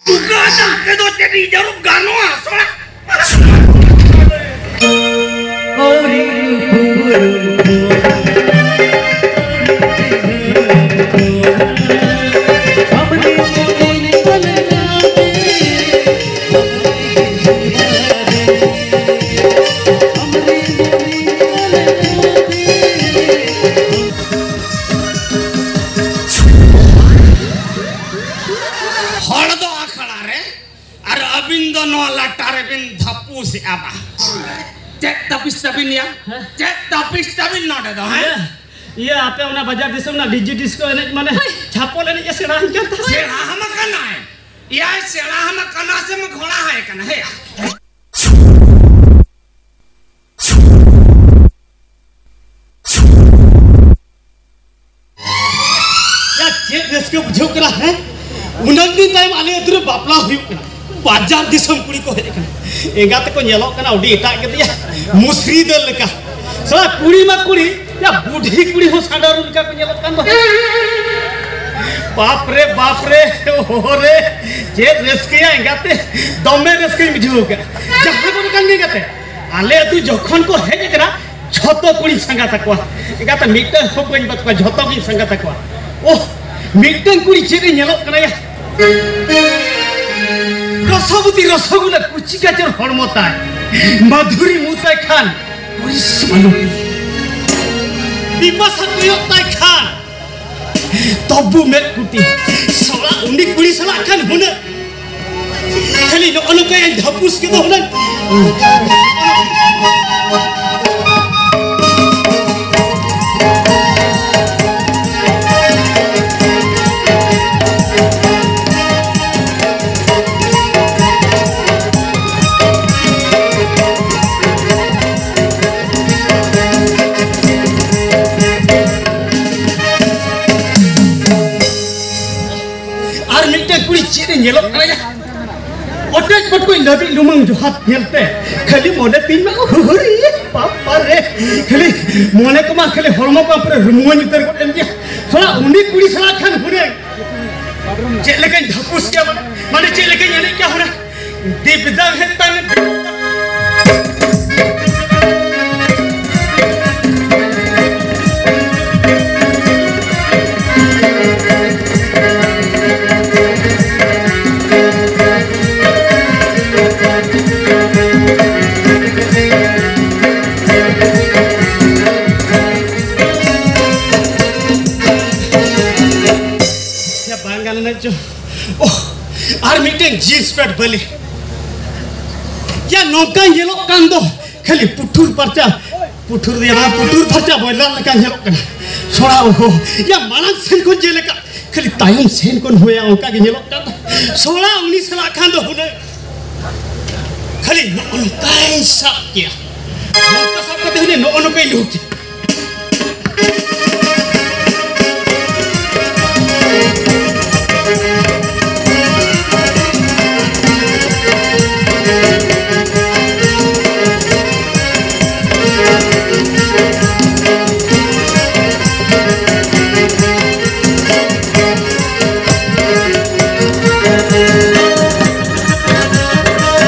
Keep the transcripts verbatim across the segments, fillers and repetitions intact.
ᱛᱩᱠᱟᱹ ᱥᱟᱶᱛᱮ ᱫᱚ ᱪᱮᱫ ᱤᱧ ᱡᱟᱹᱨᱩᱵ ᱜᱟᱱᱚᱜᱼᱟ, ᱥᱚᱲᱟ? ᱦᱚᱲ ᱫᱚ ᱟᱠᱷᱲᱟ ᱨᱮ ᱟᱨ ᱟᱹᱵᱤᱱ ᱫᱚ ᱱᱚᱣᱟ ᱞᱟᱴᱟ ᱨᱮᱵᱤᱱ ᱫᱷᱟᱯᱩᱥᱮᱜᱼᱟ ᱵᱟ? ᱪᱮᱫ ᱛᱟᱹᱯᱤᱥ ᱛᱟᱹᱵᱤᱱ ᱭᱟ? ᱦᱮᱸ? ᱪᱮᱫ ᱛᱟᱹᱯᱤᱥ ᱛᱟᱹᱵᱤᱱ ᱱᱚᱰᱮ ᱫᱚ, ᱦᱮᱸ? ᱤᱭᱟᱹ, ᱤᱭᱟᱹ, ᱟᱯᱮ ᱚᱱᱟ ᱵᱟᱡᱟᱨ ᱫᱤᱥᱚᱢ ᱨᱮᱱᱟᱜ ᱰᱤᱡᱤ ᱰᱤᱥᱠᱳ ᱮᱱᱮᱡ ᱢᱟᱱᱮ ᱦᱳᱭ᱾ ᱪᱷᱟᱯᱚᱞ ᱮᱱᱮᱡ ᱮ ᱥᱮᱬᱟ ᱟᱹᱧ ᱠᱟᱱ ᱛᱟᱦᱮᱸᱫ᱾ ᱥᱮᱬᱟ ᱦᱟᱢᱟ ᱠᱟᱱᱟᱭ᱾ ᱮᱭᱟᱭ ᱥᱮᱬᱟ ᱦᱟᱢᱟ ᱠᱟᱱᱟ ᱥᱮ ᱢᱟ ᱜᱷᱚᱲᱟ ᱦᱟᱭ ᱠᱟᱱᱟ, ᱦᱮᱸ? ᱭᱟ, ᱪᱮᱫ ᱨᱟᱹᱥᱠᱟᱹ ᱵᱩᱡᱷᱟᱹᱜ ᱠᱟᱱᱟ, ᱦᱮᱸ? ᱩᱱᱟᱹᱜ ᱫᱤᱱ ᱛᱟᱭᱚᱢ ᱟᱞᱮ ᱟᱹᱛᱩ ᱨᱮ ᱵᱟᱯᱞᱟ ᱦᱩᱭᱩᱜ ᱠᱟᱱᱟ᱾ ᱵᱟᱡᱟᱨ ᱫᱤᱥᱚᱢ ᱠᱩᱲᱤ ᱠᱚ ᱦᱮᱡ ᱟᱠᱟᱱᱟ᱾ ᱮᱸᱜᱟ ᱛᱮᱠᱚ ᱧᱮᱞᱚᱜ ᱠᱟᱱᱟ ᱟᱹᱰᱤ ᱮᱴᱟᱜ ᱜᱮ ᱫᱮᱭᱟ, ᱢᱩᱥᱨᱤ ᱫᱟᱹᱞ ᱞᱮᱠᱟ᱾ ᱥᱟᱞᱟ ᱠᱩᱲᱤ ᱢᱟ ᱠᱩᱲᱤ, ᱭᱟ, ᱵᱩᱰᱷᱤ ᱠᱩᱲᱤ ᱦᱚᱸ ᱥᱟᱸᱰᱟᱨᱩ ᱞᱮᱠᱟ ᱠᱚ ᱧᱮᱞᱚᱜ ᱠᱟᱱ ᱫᱚ᱾ ᱵᱟᱯ ᱨᱮ, ᱵᱟᱯ ᱨᱮ, ᱳᱦᱳ ᱨᱮ, ᱪᱮᱫ ᱨᱟᱹᱥᱠᱟᱹᱭᱟ ᱮᱸᱜᱟᱛᱮ, ᱫᱚᱢᱮ ᱨᱟᱹᱥᱠᱟᱹᱧ ᱵᱩᱡᱷᱟᱹᱣ ᱠᱮᱫᱟ᱾ ᱡᱟᱦᱟᱸ ᱠᱚ ᱠᱟᱱ ᱜᱮ ᱮᱸᱜᱟᱛᱮ, ᱟᱞᱮ ᱟᱹᱛᱩ ᱡᱚᱠᱷᱚᱱ ᱠᱚ ᱦᱮᱡ ᱟᱠᱟᱱᱟ, ᱡᱷᱚᱛᱚ ᱠᱩᱲᱤᱧ ᱥᱟᱸᱜᱟ ᱛᱟᱠᱚᱣᱟ᱾ ᱮᱸᱜᱟᱛᱮ ᱢᱤᱫᱴᱟᱝ ᱦᱚᱸ ᱵᱟᱹᱧ ᱵᱟᱫ ᱠᱚᱣᱟ, ᱡᱷᱚᱛᱚ ᱜᱤᱧ ᱥᱟᱸᱜᱟ ᱛᱟᱠᱚᱣᱟ᱾ ᱳᱦ, ᱢᱤᱫᱴᱟᱝ ᱠᱩᱲᱤ ᱪᱮᱫ ᱮ ᱧᱮᱞᱚᱜ ᱠᱟᱱᱟ ᱭᱟ᱾ ᱨᱚᱥᱚᱵᱚᱛᱤ ᱨᱚᱥᱚᱜᱩᱞᱟ ᱠᱩᱪᱤ ᱠᱟᱪᱚᱨ ᱦᱚᱲᱢᱚ ᱛᱟᱭ᱾ ᱢᱟধুরী ᱢᱩ ᱛᱟᱭ ᱠᱷᱟᱱ ᱠᱚᱨᱤᱥᱢᱟ ᱞᱩᱴᱤ᱾ ᱵᱤᱯᱟᱥᱟ ᱠᱚᱭᱚᱜ ᱛᱟᱭ ᱠᱷᱟᱱ ᱛᱚᱵᱩ ᱢᱮᱫ ᱠᱩᱴᱤ᱾ ᱥᱟᱞᱟ ᱩᱱᱤ ᱠᱩᱲᱤ ᱥᱟᱞᱟᱜ ᱠᱷᱟᱱ ᱦᱩᱱᱟᱹᱝ ᱠᱷᱟᱹᱞᱤ ᱱᱚᱜᱼᱚ ᱱᱚᱝᱠᱟᱭ ᱫᱷᱟᱯᱩᱥ ᱠᱮᱫᱟ ᱦᱩᱱᱟᱹᱝ᱾ ᱟᱨ ᱢᱤᱫᱴᱮᱱ ᱠᱩᱲᱤ ᱪᱮᱫ ᱮ ᱧᱮᱞᱚᱜ ᱠᱟᱱᱟ ᱭᱟ? ᱚᱴᱮᱡ ᱯᱚᱴᱠᱚᱡ ᱞᱟᱹᱵᱤᱫ ᱞᱩᱢᱟᱹᱝ ᱡᱚᱦᱟᱨ ᱧᱮᱞᱛᱮ ᱠᱷᱟᱹᱞᱤ ᱢᱚᱱᱮ ᱛᱤᱧ ᱢᱟ ᱦᱩᱦᱩᱨᱤ ᱵᱟᱯᱟ ᱨᱮ, ᱠᱷᱟᱹᱞᱤ ᱢᱚᱱᱮ ᱠᱚᱢᱟ ᱠᱷᱟᱹᱞᱤ ᱦᱚᱲᱢᱚ ᱠᱚ ᱯᱩᱨᱟᱹ ᱨᱩᱢᱩᱣᱟᱹᱧ ᱩᱛᱟᱹᱨ ᱜᱚᱫ ᱮᱱ ᱜᱮᱭᱟ᱾ ᱛᱷᱚᱲᱟ ᱩᱱᱤ ᱠᱩᱲᱤ ᱥᱟᱞᱟᱜ ᱠᱷᱟᱱ ᱦᱩᱱᱟᱹᱝ ᱪᱮᱫ ᱞᱮᱠᱟᱧ ᱫᱷᱟᱯᱩᱥ ᱠᱮᱭᱟ, ᱢᱟᱱᱮ, ᱢᱟᱱᱮ ᱫᱤᱯᱫᱟᱝ ᱦᱮᱛᱟᱱ᱾ ᱭᱟ ᱵᱟᱝ ᱜᱟᱱ ᱞᱮᱱᱟ ᱪᱚ᱾ ᱳᱦ, ᱟᱨ ᱢᱤᱫᱴᱮᱱ ᱡᱤᱱᱥ ᱯᱮᱱᱴ ᱵᱟᱹᱞᱤ᱾ ᱭᱟ ᱱᱚᱝᱠᱟ ᱧᱮᱞᱚᱜ ᱠᱟᱱ ᱫᱚ ᱠᱷᱟᱹᱞᱤ ᱯᱩᱴᱷᱩᱨ ᱯᱟᱨᱪᱟ, ᱯᱩᱴᱷᱩᱨ ᱫᱚ ᱭᱟ ᱵᱟᱝ, ᱯᱩᱴᱷᱩᱨ ᱯᱷᱟᱨᱪᱟ ᱵᱚᱭᱞᱟᱨ ᱞᱮᱠᱟ ᱧᱮᱞᱚᱜ ᱠᱟᱱᱟ᱾ ᱥᱚᱲᱟ ᱳᱦᱳ, ᱭᱟ ᱢᱟᱲᱟᱝ ᱥᱮᱱ ᱠᱷᱚᱱ ᱡᱮᱞᱮᱠᱟ ᱠᱷᱟᱹᱞᱤ ᱛᱟᱭᱚᱢ ᱥᱮᱱ ᱠᱷᱚᱱ ᱦᱩᱭᱟ ᱚᱱᱠᱟ ᱜᱮ ᱧᱮᱞᱚᱜ ᱠᱟᱱ ᱫᱚ᱾ ᱥᱚᱲᱟ ᱩᱱᱤ ᱥᱟᱞᱟᱜ ᱠᱷᱟᱱ ᱫᱚ ᱦᱩᱱᱟᱹᱝ ᱠᱷᱟᱹᱞᱤ ᱱᱚᱜᱼᱚ ᱱᱚᱝᱠᱟᱭ ᱥᱟᱵ ᱠᱮᱭᱟ᱾ ᱱᱚᱝᱠᱟ ᱥᱟᱵ ᱠᱟᱛᱮ ᱦᱩᱱᱟᱹᱝ ᱱᱚᱜᱼᱚ ᱱᱚᱝᱠᱟᱭ ᱞᱩᱦᱩᱠ ᱠᱮᱭᱟ᱾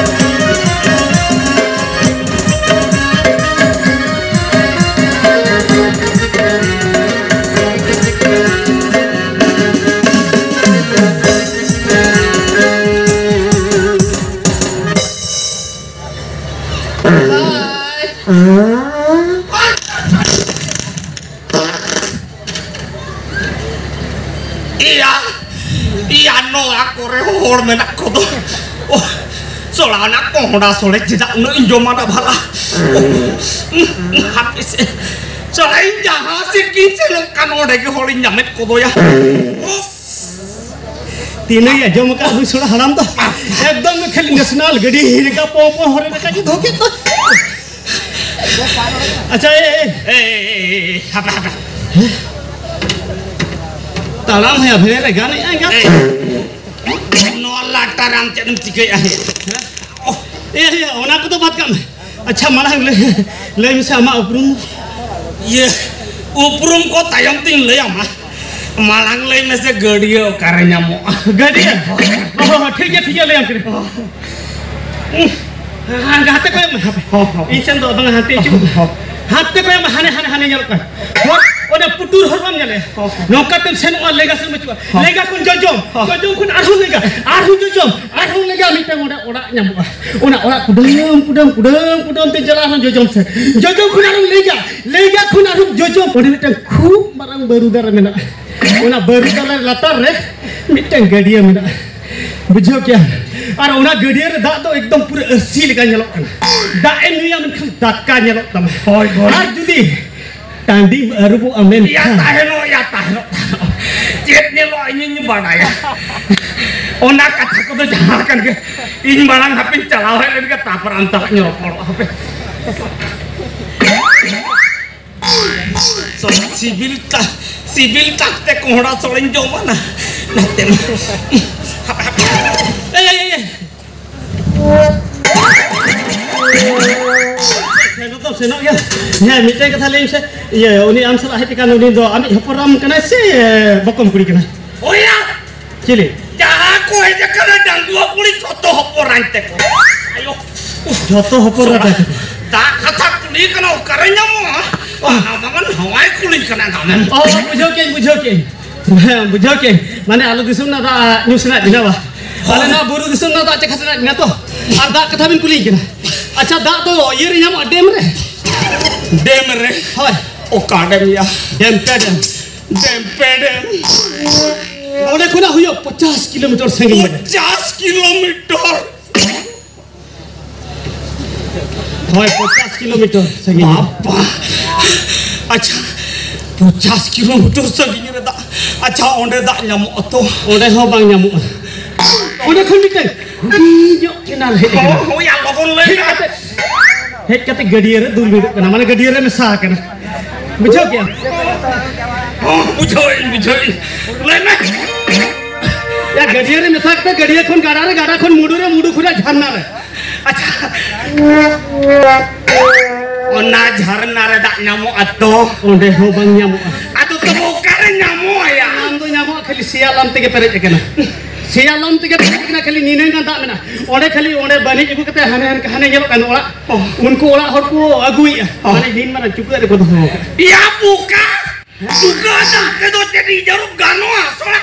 ᱤᱭᱟ, ᱤᱭᱟ, ᱱᱚᱣᱟ ᱠᱚᱨᱮ ᱦᱚᱲ ᱢᱮᱱᱟᱜ ᱠᱚᱫᱚ᱾ ᱳᱦ, ᱥᱚᱲᱟ ᱚᱱᱟ ᱠᱚᱦᱚᱸᱰᱟ ᱥᱚᱲᱮ ᱪᱮᱫᱟᱜ ᱩᱱᱟᱹᱜ ᱤᱧ ᱡᱚᱢᱟ ᱱᱟ ᱵᱷᱟᱞᱟ? ᱳᱦ, ᱦᱟᱯᱮ ᱥᱮ, ᱥᱚᱲᱟ ᱤᱧ ᱡᱟᱦᱟᱸ ᱥᱮᱫ ᱜᱤᱧ ᱥᱮᱱᱚᱜ ᱠᱟᱱ ᱚᱸᱰᱮ ᱜᱮ ᱦᱚᱲᱤᱧ ᱧᱟᱢᱮᱫ ᱠᱚᱫᱚᱭᱟ᱾ ᱳᱦ᱾ ᱛᱤᱱᱟᱹᱜ ᱟᱸᱡᱚᱢ ᱟᱠᱟᱫ ᱵᱤᱱ ᱥᱚᱲᱟ ᱦᱟᱲᱟᱢ ᱫᱚ? ᱮᱠᱫᱚᱢ ᱜᱮ ᱠᱷᱟᱹᱞᱤ ᱱᱮᱥᱱᱟᱞ ᱜᱟᱹᱰᱤ ᱞᱮᱠᱟ ᱯᱚ ᱯᱚ ᱦᱚᱨᱮ ᱞᱮᱠᱟ ᱜᱮ ᱫᱚᱦᱚ ᱠᱮᱫ ᱫᱚ᱾ ᱟᱪᱪᱷᱟ, ᱮ, ᱮ᱾ ᱮ, ᱮ, ᱮ, ᱮ, ᱦᱟᱯᱮ, ᱦᱟᱯᱮ᱾ ᱛᱟᱲᱟᱢ ᱦᱮᱸ ᱵᱷᱮᱲ ᱨᱮ ᱜᱟᱱᱮᱜᱼᱟ, ᱜᱟᱱ᱾ ᱮ, ᱱᱚᱣᱟ ᱞᱟᱴᱟ ᱨᱮ ᱟᱢ ᱪᱮᱫ ᱮᱢ ᱪᱤᱠᱟᱹᱭᱮᱜᱼᱟ? ᱦᱮᱸ? ᱚ, ᱮ, ᱮ, ᱚᱱᱟ ᱠᱚᱫᱚ ᱵᱟᱫ ᱠᱟᱜ ᱢᱮ᱾ ᱟᱪᱪᱷᱟ, ᱢᱟᱲᱟᱝ ᱞᱟᱹᱭ, ᱞᱟᱹᱭ ᱢᱮᱥᱮ ᱟᱢᱟᱜ ᱩᱯᱨᱩᱢ᱾ ᱤᱭᱟᱹ, ᱩᱯᱨᱩᱢ ᱠᱚ ᱛᱟᱭᱚᱢ ᱛᱤᱧ ᱞᱟᱹᱭ ᱟᱢᱟ᱾ ᱢᱟᱲᱟᱝ ᱞᱟᱹᱭ ᱢᱮᱥᱮ ᱜᱟᱹᱰᱭᱟᱹ ᱚᱠᱟᱨᱮ ᱧᱟᱢᱚᱜᱼᱟ? ᱜᱟᱹᱰᱭᱟᱹ? ᱚ, ᱴᱷᱤᱠ ᱜᱮᱭᱟ, ᱴᱷᱤᱠ ᱜᱮᱭᱟ, ᱞᱟᱹᱭ ᱟᱢ ᱠᱟᱹᱱᱟᱹᱧ᱾ ᱦᱟᱱ-, ᱦᱟᱱᱛᱮ ᱠᱚᱭᱚᱜ ᱢᱮ, ᱦᱟᱯᱮ᱾ ᱦᱚᱸ, ᱦᱚᱸ᱾ ᱤᱧ ᱥᱮᱱ ᱫᱚ ᱵᱟᱝ, ᱦᱟᱱᱛᱮ ᱦᱤᱡᱩᱜ ᱢᱮ᱾ ᱦᱚᱸ᱾ ᱦᱟᱱᱛᱮ ᱠᱚᱭᱚᱜ ᱢᱮ, ᱦᱟᱱᱮ, ᱦᱟᱱᱮ, ᱦᱟᱱᱮ ᱧᱮᱞᱚᱜ ᱠᱟᱱ᱾ ᱦᱚᱨ, ᱚᱱᱮ ᱯᱩᱴᱩᱨ ᱦᱚᱨ ᱵᱟᱢ ᱧᱮᱞᱮᱜᱼᱟ? ᱦᱚᱸ, ᱦᱚᱸ᱾ ᱱᱚᱝᱠᱟ ᱛᱮᱢ ᱥᱮᱱᱚᱜᱼᱟ, ᱞᱮᱸᱜᱟ ᱥᱮᱱ ᱵᱟᱹᱪᱩᱜᱼᱟ᱾ ᱦᱚᱸ᱾ ᱞᱮᱸᱜᱟ ᱠᱷᱚᱱ ᱡᱚᱡᱚᱢ, ᱦᱚᱸ᱾ ᱡᱚᱡᱚᱢ ᱠᱷᱚᱱ ᱟᱨᱦᱚᱸ ᱞᱮᱸᱜᱟ, ᱟᱨᱦᱚᱸ ᱡᱚᱡᱚᱢ, ᱟᱨᱦᱚᱸ ᱞᱮᱸᱜᱟ ᱢᱤᱫᱴᱟᱝ ᱚᱸᱰᱮ ᱚᱲᱟᱜ ᱧᱟᱢᱚᱜᱼᱟ᱾ ᱚᱱᱟ ᱚᱲᱟᱜ ᱠᱩᱰᱟᱹᱢ, ᱠᱩᱰᱟᱹᱢ, ᱠᱩᱰᱟᱹᱢ, ᱠᱩᱰᱟᱹᱢ ᱛᱮ ᱪᱟᱞᱟᱜ ᱟᱨᱦᱚᱸ ᱡᱚᱡᱚᱢ ᱥᱮᱫ᱾ ᱡᱚᱡᱚᱢ ᱠᱷᱚᱱ ᱟᱨᱦᱚᱸ ᱞᱮᱸᱜᱟ, ᱞᱮᱸᱜᱟ ᱠᱷᱚᱱ ᱟᱨᱦᱚᱸ ᱡᱚᱡᱚᱢ᱾ ᱚᱸᱰᱮ ᱢᱤᱫᱴᱟᱝ ᱠᱷᱩᱵ ᱢᱟᱨᱟᱝ ᱵᱟᱹᱨᱩ ᱫᱟᱨᱮ ᱢᱮᱱᱟᱜᱼᱟ᱾ ᱚᱱᱟ ᱵᱟᱹᱨᱩ ᱫᱟᱨᱮ ᱞᱟᱛᱟᱨ ᱨᱮ ᱢᱤᱫᱴᱟᱝ ᱜᱟᱹᱰᱭᱟᱹ ᱢᱮᱱᱟᱜᱼᱟ᱾ ᱵᱩᱡᱷᱟᱹᱣ ᱠᱮᱜᱼᱟ? ᱟᱨ ᱚᱱᱟ ᱜᱟᱹᱰᱭᱟᱹ ᱨᱮ ᱫᱟᱜ ᱫᱚ ᱮᱠᱫᱚᱢ ᱯᱩᱨᱟᱹ ᱟᱹᱨᱥᱤ ᱞᱮᱠᱟ ᱧᱮᱞᱚᱜ ᱠᱟᱱᱟ᱾ ᱫᱟᱜ ᱮᱢ ᱧᱩᱭᱟ, ᱢᱮᱱᱠᱷᱟᱱ ᱫᱟᱠᱟ ᱧᱮᱞᱚᱜ ᱛᱟᱢᱟ᱾ ᱦᱳᱭ, ᱦᱳᱭ᱾ ᱟᱨ ᱡᱩᱫᱤ ᱴᱟᱺᱰᱤᱢ ᱟᱹᱨᱩᱵᱚᱜᱼᱟ, ᱭᱟ ᱢᱮᱱᱠᱷᱟᱱ ᱛᱟᱦᱮᱱᱚᱜ, ᱭᱟ ᱛᱟᱦᱮᱱᱚᱜ, ᱛᱟᱦᱮᱱᱚᱜ᱾ ᱪᱮᱫ ᱧᱮᱞᱚᱜᱼᱟ, ᱤᱧᱤᱧ ᱵᱟᱰᱟᱭᱟ᱾ ᱚᱱᱟ ᱠᱟᱛᱷᱟ ᱠᱚᱫᱚ ᱡᱟᱦᱟᱸ ᱠᱟᱱ ᱜᱮ, ᱤᱧ ᱢᱟᱲᱟᱝ ᱦᱟᱯᱮᱧ ᱪᱟᱞᱟᱣ ᱦᱮᱡ ᱞᱮᱱ ᱜᱮ, ᱛᱟᱨᱯᱚᱨ ᱟᱢ ᱥᱟᱞᱟᱜ ᱤᱧ ᱨᱚᱯᱚᱲᱚᱜᱼᱟ᱾ ᱦᱟᱯᱮ᱾ ᱥᱚ-, ᱥᱤᱵᱤᱞ ᱛᱟ-, ᱥᱤᱵᱤᱞ ᱛᱟᱠᱛᱮ ᱠᱚᱦᱲᱟ ᱥᱚᱲᱮᱧ ᱡᱚᱢᱟ ᱱᱟ᱾ ᱱᱟᱛᱮ ᱢᱟ᱾ ᱮᱭ, ᱮᱭ, ᱮᱭ, ᱮᱭ᱾ ᱥᱮᱱᱚᱜ ᱫᱚᱢ ᱥᱮᱱᱚᱜ ᱜᱮᱭᱟ᱾ ᱦᱮᱸ, ᱢᱤᱫᱴᱮᱱ ᱠᱟᱛᱷᱟ ᱞᱟᱹᱭ ᱢᱮᱥᱮ᱾ ᱤᱭᱟᱹ, ᱩᱱᱤ ᱟᱢ ᱥᱟᱞᱟᱜ ᱦᱮᱡ ᱟᱠᱟᱱ, ᱩᱱᱤ ᱫᱚ ᱟᱢᱤᱡ ᱦᱚᱯᱚᱱ ᱮᱨᱟᱢ ᱠᱟᱱᱟᱭ ᱥᱮ ᱵᱚᱠᱚᱢ ᱠᱩᱲᱤ ᱠᱟᱱᱟᱭ? ᱚᱭᱟ! ᱪᱤᱞᱤ? ᱡᱟᱦᱟᱸ ᱠᱚ ᱦᱮᱡ ᱟᱠᱟᱱᱟ, ᱰᱟᱺᱜᱩᱣᱟᱹ ᱠᱩᱲᱤ ᱡᱷᱚᱛᱚ ᱦᱚᱯᱚᱱ ᱮᱨᱟᱧ ᱛᱮᱠᱚ᱾ ᱟᱭᱳ! ᱡᱷᱚᱛᱚ ᱦᱚᱯᱚᱱ ᱮᱨᱟ ᱛᱟᱠᱚ᱾ ᱫᱟᱜ ᱠᱟᱛᱷᱟ ᱠᱩᱞᱤ ᱠᱟᱱᱟ, ᱚᱠᱟᱨᱮ ᱧᱟᱢᱚᱜᱼᱟ? ᱚ᱾ ᱟᱢ ᱟᱢᱟᱜ ᱦᱚᱸᱜᱼᱟᱭ ᱠᱩᱞᱤ ᱠᱟᱱᱟ, ᱟᱢᱮᱢ᱾ ᱚ, ᱵᱩᱡᱷᱟᱹᱣ ᱠᱮᱜᱼᱟᱹᱧ, ᱵᱩᱡᱷᱟᱹᱣ ᱠᱮᱜᱼᱟᱹᱧ᱾ ᱦᱮᱸ, ᱵᱩᱡᱷᱟᱹᱣ ᱠᱮᱜᱼᱟᱹᱧ᱾ ᱢᱟᱱᱮ, ᱟᱞᱮ ᱫᱤᱥᱚᱢ ᱨᱮᱱᱟᱜ ᱫᱟᱜ ᱧᱩ ᱥᱟᱱᱟᱭᱮᱫ ᱵᱮᱱᱟ ᱵᱟ? ᱟᱞᱮ ᱱᱚᱣᱟ ᱵᱩᱨᱩ ᱫᱤᱥᱚᱢ ᱨᱮᱱᱟᱜ ᱫᱟᱜ ᱪᱟᱠᱷᱟ ᱥᱟᱱᱟᱭᱮᱫ ᱵᱮᱱᱟ ᱛᱚ? ᱟᱨ ᱫᱟᱜ ᱠᱟᱛᱷᱟ ᱵᱮᱱ ᱠᱩᱞᱤᱧ ᱠᱟᱱᱟ᱾ ᱟᱪᱪᱷᱟ, ᱫᱟᱜ ᱫᱚ ᱤᱭᱟᱹ ᱨᱮ ᱧᱟᱢᱚᱜᱼᱟ, ᱰᱮᱢ ᱨᱮ? ᱰᱮᱢ ᱨᱮ? ᱦᱳᱭ᱾ ᱚᱠᱟ ᱰᱮᱢ ᱭᱟ? ᱰᱮᱢ ᱯᱮ ᱰᱮᱢ᱾ ᱰᱮᱢ ᱯᱮ ᱰᱮᱢ᱾ ᱚᱸᱰᱮ ᱠᱷᱚᱱᱟᱜ ᱦᱩᱭᱩᱜᱼᱟ ᱯᱚᱪᱟᱥ ᱠᱤᱞᱳᱢᱤᱴᱟᱨ ᱥᱟᱺᱜᱤᱧ ᱨᱮ᱾ ᱯᱚᱪᱟᱥ ᱠᱤᱞᱳᱢᱤᱴᱟᱨ? ᱦᱳᱭ, ᱯᱚᱪᱟᱥ ᱠᱤᱞᱳᱢᱤᱴᱟᱨ ᱥᱟᱺᱜᱤᱧ ᱨᱮ᱾ ᱵᱟᱵᱟ! ᱟᱪᱪᱷᱟ, ᱯᱚᱪᱟᱥ ᱠᱤᱞᱳᱢᱤᱴᱟᱨ ᱥᱟᱺᱜᱤᱧ ᱨᱮ ᱫᱟᱜ᱾ ᱟᱪᱪᱷᱟ, ᱚᱸᱰᱮ ᱫᱟᱜ ᱧᱟᱢᱚᱜᱼᱟ ᱛᱚ? ᱚᱸᱰᱮ ᱦᱚᱸ ᱵᱟᱝ ᱧᱟᱢᱚᱜᱼᱟ᱾ ᱚᱸᱰᱮ ᱠᱷᱚᱱ ᱢᱤᱫᱴᱮᱱ ᱦᱩᱰᱤᱧ ᱧᱚᱜ ᱠᱮᱱᱟᱞ ᱦᱮᱡ ᱟᱠᱟᱱᱟ᱾ ᱦᱳᱭ, ᱦᱳᱭ, ᱭᱟ, ᱞᱚᱜᱚᱱ ᱞᱟᱹᱭ ᱦᱮᱡ ᱢᱮ᱾ ᱠᱟᱛᱮ, ᱦᱮᱡ ᱠᱟᱛᱮ ᱜᱟᱹᱰᱭᱟᱹ ᱨᱮ ᱫᱩᱞ ᱢᱤᱫᱚᱜ ᱠᱟᱱᱟ, ᱢᱟᱱᱮ ᱜᱟᱹᱰᱭᱟᱹ ᱨᱮ ᱢᱮᱥᱟ ᱟᱠᱟᱱᱟ᱾ ᱵᱩᱡᱷᱟᱹᱣ ᱠᱮᱜᱼᱟᱢ? ᱦᱚᱸ, ᱵᱩᱡᱷᱟᱹᱣ ᱤᱧ, ᱵᱩᱡᱷᱟᱹᱣ ᱤᱧ᱾ ᱞᱟᱹᱭ ᱢᱮ᱾ ᱭᱟ, ᱜᱟᱹᱰᱭᱟᱹ ᱨᱮ ᱢᱮᱥᱟ ᱠᱟᱛᱮ ᱜᱟᱹᱰᱭᱟᱹ ᱠᱷᱚᱱ ᱜᱟᱰᱟ ᱨᱮ, ᱜᱟᱰᱟ ᱠᱷᱚᱱ ᱢᱩᱰᱩ ᱨᱮ, ᱢᱩᱰᱩ ᱠᱷᱚᱱᱟᱜ ᱡᱷᱟᱨᱱᱟ ᱨᱮ᱾ ᱟᱪᱪᱷᱟ᱾ ᱚᱱᱟ ᱡᱷᱟᱨᱱᱟ ᱨᱮ ᱫᱟᱜ ᱧᱟᱢᱚᱜᱼᱟ ᱛᱚ? ᱚᱸᱰᱮ ᱦᱚᱸ ᱵᱟᱝ ᱧᱟᱢᱚᱜᱼᱟ᱾ ᱟᱫᱚ ᱛᱚᱵᱮ ᱚᱠᱟᱨᱮ ᱧᱟᱢᱚᱜᱼᱟ ᱭᱟ? ᱧᱟᱢ ᱫᱚ ᱧᱟᱢᱚᱜᱼᱟ, ᱠᱷᱟᱹᱞᱤ ᱥᱮᱭᱟᱞᱟᱱ ᱛᱮᱜᱮ ᱯᱮᱨᱮᱡ ᱟᱠᱟᱱᱟ᱾ ᱥᱮᱭᱟᱞᱚᱢ ᱛᱮᱜᱮ ᱛᱟᱦᱮᱸ ᱠᱟᱱᱟ, ᱠᱷᱟᱹᱞᱤ ᱱᱤᱱᱟᱹᱝ ᱜᱟᱱ ᱫᱟᱜ ᱢᱮᱱᱟᱜᱼᱟ᱾ ᱚᱸᱰᱮ ᱠᱷᱟᱹᱞᱤ ᱚᱸᱰᱮ ᱵᱟᱹᱱᱤᱡ ᱟᱹᱜᱩ ᱠᱟᱛᱮ ᱦᱟᱱᱮ ᱦᱟᱱᱮ ᱧᱮᱞᱚᱜ ᱠᱟᱱ ᱚᱲᱟᱜ, ᱩᱱᱠᱩ ᱚᱲᱟᱜ ᱦᱚᱲ ᱠᱚ ᱟᱹᱜᱩᱭᱮᱫᱼᱟ᱾ ᱢᱟᱱᱮ ᱱᱤᱱ ᱢᱟᱨᱟᱝ ᱪᱩᱠᱟᱹᱜ ᱨᱮᱠᱚ ᱫᱚᱦᱚ ᱟᱠᱟᱫᱼᱟ᱾ ᱭᱟ ᱵᱚᱠᱟ! ᱪᱩᱠᱟᱹᱜ ᱫᱟᱜ ᱛᱮᱫᱚ ᱪᱮᱫ ᱤᱧ ᱡᱟᱹᱨᱩᱵ ᱜᱟᱱᱚᱜᱼᱟ? ᱥᱚᱲᱟ!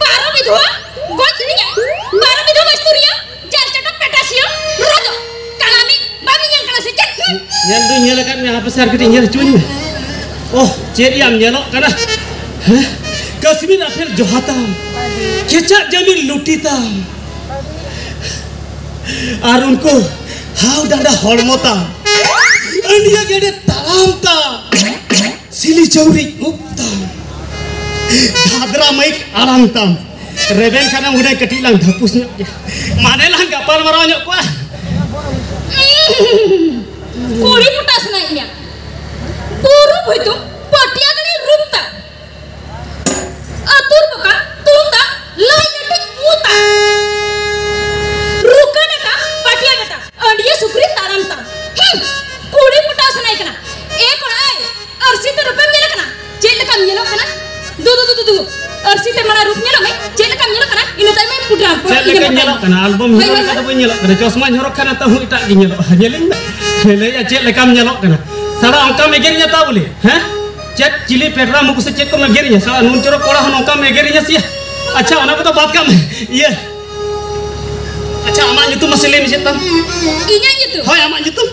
ᱵᱟᱨᱚ ᱵᱤᱫᱷᱩᱣᱟᱹ ᱜᱚᱡ ᱠᱤᱫᱤᱧᱟᱭ, ᱵᱟᱨᱚ ᱵᱤᱫᱷᱩᱣᱟᱹ ᱵᱟᱥᱛᱩᱨᱤᱭᱟᱹ, ᱡᱟᱞ ᱪᱟᱴᱚᱠ ᱯᱮᱴᱟᱥᱤᱭᱟᱹ, ᱨᱚᱡᱚ, ᱠᱟᱞᱟᱢᱤ, ᱵᱟᱢ ᱧᱮᱧᱮᱞ ᱠᱟᱱᱟ ᱥᱮ ᱪᱮᱫ? ᱦᱩᱸ? ᱧᱮᱞ ᱫᱩᱧ ᱧᱮᱞ ᱟᱠᱟᱫ ᱢᱮᱭᱟ, ᱦᱟᱯᱮ ᱥᱮ ᱟᱨ ᱠᱟᱹᱴᱤᱡ ᱧᱮᱞ ᱦᱚᱪᱚᱧ ᱢᱮ᱾ ᱳᱦ, ᱪᱮᱫ ᱭᱟᱢ ᱧᱮᱞᱚᱜ ᱠᱟᱱᱟ? ᱦᱮᱸ? ᱠᱟᱥᱢᱤᱨ ᱟᱯᱷᱮᱞ ᱡᱚᱦᱟ ᱛᱟᱢ, ᱠᱮᱪᱟᱜ ᱡᱟᱢᱤᱨ ᱞᱩᱴᱤ ᱛᱟᱢ, ᱟᱨ ᱩᱱᱠᱩ ᱦᱟᱣ ᱰᱟᱸᱰᱟ ᱦᱚᱲᱢᱚ ᱛᱟᱢ, ᱟᱹᱰᱤᱭᱟᱹ ᱜᱮᱰᱮ ᱛᱟᱲᱟᱢ ᱛᱟᱢ᱾ ᱥᱤᱞᱤ ᱪᱟᱹᱣᱨᱤᱡ ᱩᱵ ᱛᱟᱢ, ᱫᱷᱟᱫᱽᱨᱟ ᱢᱟᱹᱭᱤᱠ ᱟᱲᱟᱝ ᱛᱟᱢ, ᱨᱮᱵᱮᱱ ᱠᱷᱟᱱᱮᱢ ᱦᱩᱱᱟᱹᱝ ᱠᱟᱹᱴᱤᱡ ᱞᱟᱝ ᱫᱷᱟᱯᱩᱥ ᱧᱚᱜ ᱠᱮᱭᱟ᱾ ᱢᱟᱱᱮ ᱞᱟᱝ ᱜᱟᱯᱟᱞ ᱢᱟᱨᱟᱣ ᱧᱚᱜ ᱠᱚᱜᱼᱟ᱾ ᱠᱩᱲᱤ ᱯᱚᱴᱟᱣ ᱥᱟᱱᱟᱭᱮᱫ ᱢᱮᱭᱟ? ᱯᱩᱨᱩᱵ ᱦᱩᱭᱛᱩᱢ ᱯᱟᱹᱴᱤᱭᱟ ᱫᱟᱲᱮ ᱨᱩᱯ ᱛᱟᱢ, ᱟᱹᱛᱩᱨ ᱵᱚᱠᱟ ᱛᱩᱢᱫᱟᱜ ᱞᱟᱭ ᱞᱟᱹᱴᱩᱡ ᱢᱩ ᱛᱟᱢ, ᱨᱩᱠᱟᱹ ᱰᱟᱴᱟ ᱯᱟᱹᱴᱤᱭᱟ ᱰᱟᱴᱟ ᱟᱹᱰᱤᱭᱟᱹ ᱥᱩᱠᱨᱤ ᱛᱟᱲᱟᱢ ᱛᱟᱢ᱾ ᱦᱩᱸ, ᱠᱩᱲᱤ ᱯᱚᱴᱟᱣ ᱥᱟᱱᱟᱭᱮ ᱠᱟᱱᱟ? ᱮ ᱠᱚᱲᱟ ᱮ, ᱟᱹᱨᱥᱤ ᱛᱮ ᱨᱩᱯᱮᱢ ᱧᱮᱞ ᱠᱟᱱᱟ? ᱪᱮᱫ ᱞᱮᱠᱟᱢ ᱧᱮᱞᱚᱜ ᱠᱟᱱᱟ? ᱫᱩ, ᱫᱩ, ᱫᱩ, ᱫᱩ, ᱫᱩ᱾ ᱟᱹᱨᱥᱤ ᱛᱮ ᱢᱟᱲᱟᱝ ᱨᱩᱯ ᱧᱮᱞᱚᱜ ᱢᱮ, ᱪᱮᱫ ᱞᱮᱠᱟᱢ ᱧᱮᱞᱚᱜ ᱠᱟᱱᱟ? ᱤᱱᱟᱹ ᱛᱟᱭᱚᱢ ᱯᱩᱴᱨᱟᱢ ᱠᱚ ᱪᱮᱫ ᱤᱱᱟᱹ ᱞᱮᱠᱟᱧ ᱯᱚᱴᱟᱢ ᱧᱮᱞᱚᱜ ᱠᱚ᱾ ᱠᱟᱱᱟ? ᱟᱞᱵᱟᱢ ᱦᱳᱭ, ᱦᱤᱨᱳ ᱦᱳᱭ, ᱞᱮᱠᱟ ᱫᱚ ᱦᱳᱭ᱾ ᱵᱟᱹᱧ ᱧᱮᱞᱚᱜ ᱠᱟᱱᱟ᱾ ᱪᱚᱥᱢᱟᱧ ᱦᱚᱨᱚᱜ ᱠᱷᱟᱱ ᱛᱟᱹᱦᱩ ᱮᱴᱟᱜ ᱜᱮ ᱧᱮᱞᱚᱜᱼᱟ᱾ ᱧᱮᱞᱤᱧ ᱢᱮ᱾ ᱞᱟᱹᱭᱟ ᱪᱮᱫ ᱞᱮᱠᱟᱢ ᱧᱮᱞᱚᱜ ᱠᱟᱱᱟ? ᱥᱟᱞᱟ ᱚᱱᱠᱟᱢ ᱮᱜᱮᱨᱤᱧᱟ ᱛᱟ ᱵᱚᱞᱮ, ᱦᱮᱸ? ᱪᱮᱫ ᱪᱤᱞᱤ ᱯᱮᱴᱨᱟ ᱢᱩᱠᱩ ᱥᱮ ᱪᱮᱫ ᱠᱚᱢ ᱮᱜᱮᱨᱤᱧᱟ? ᱥᱟᱞᱟ ᱱᱩᱱ ᱪᱚᱨᱚᱠ ᱠᱚᱲᱟ ᱦᱚᱸ ᱱᱚᱝᱠᱟᱢ ᱮᱜᱮᱨᱤᱧᱟ ᱥᱮᱭᱟ? ᱟᱪᱪᱷᱟ, ᱚᱱᱟ ᱠᱚᱫᱚ ᱵᱟᱫ ᱠᱟᱜ ᱢᱮ᱾ ᱤᱭᱟᱹ, ᱟᱪᱪᱷᱟ, ᱟᱢᱟᱜ ᱧᱩᱛᱩᱢ ᱢᱟᱥᱮ ᱞᱟᱹᱭ ᱢᱮ ᱪᱮᱫ ᱛᱟᱢ? ᱤᱧᱟᱹᱜ ᱧᱩᱛᱩᱢ? ᱦᱳᱭ, ᱟᱢᱟᱜ ᱧᱩᱛᱩᱢ᱾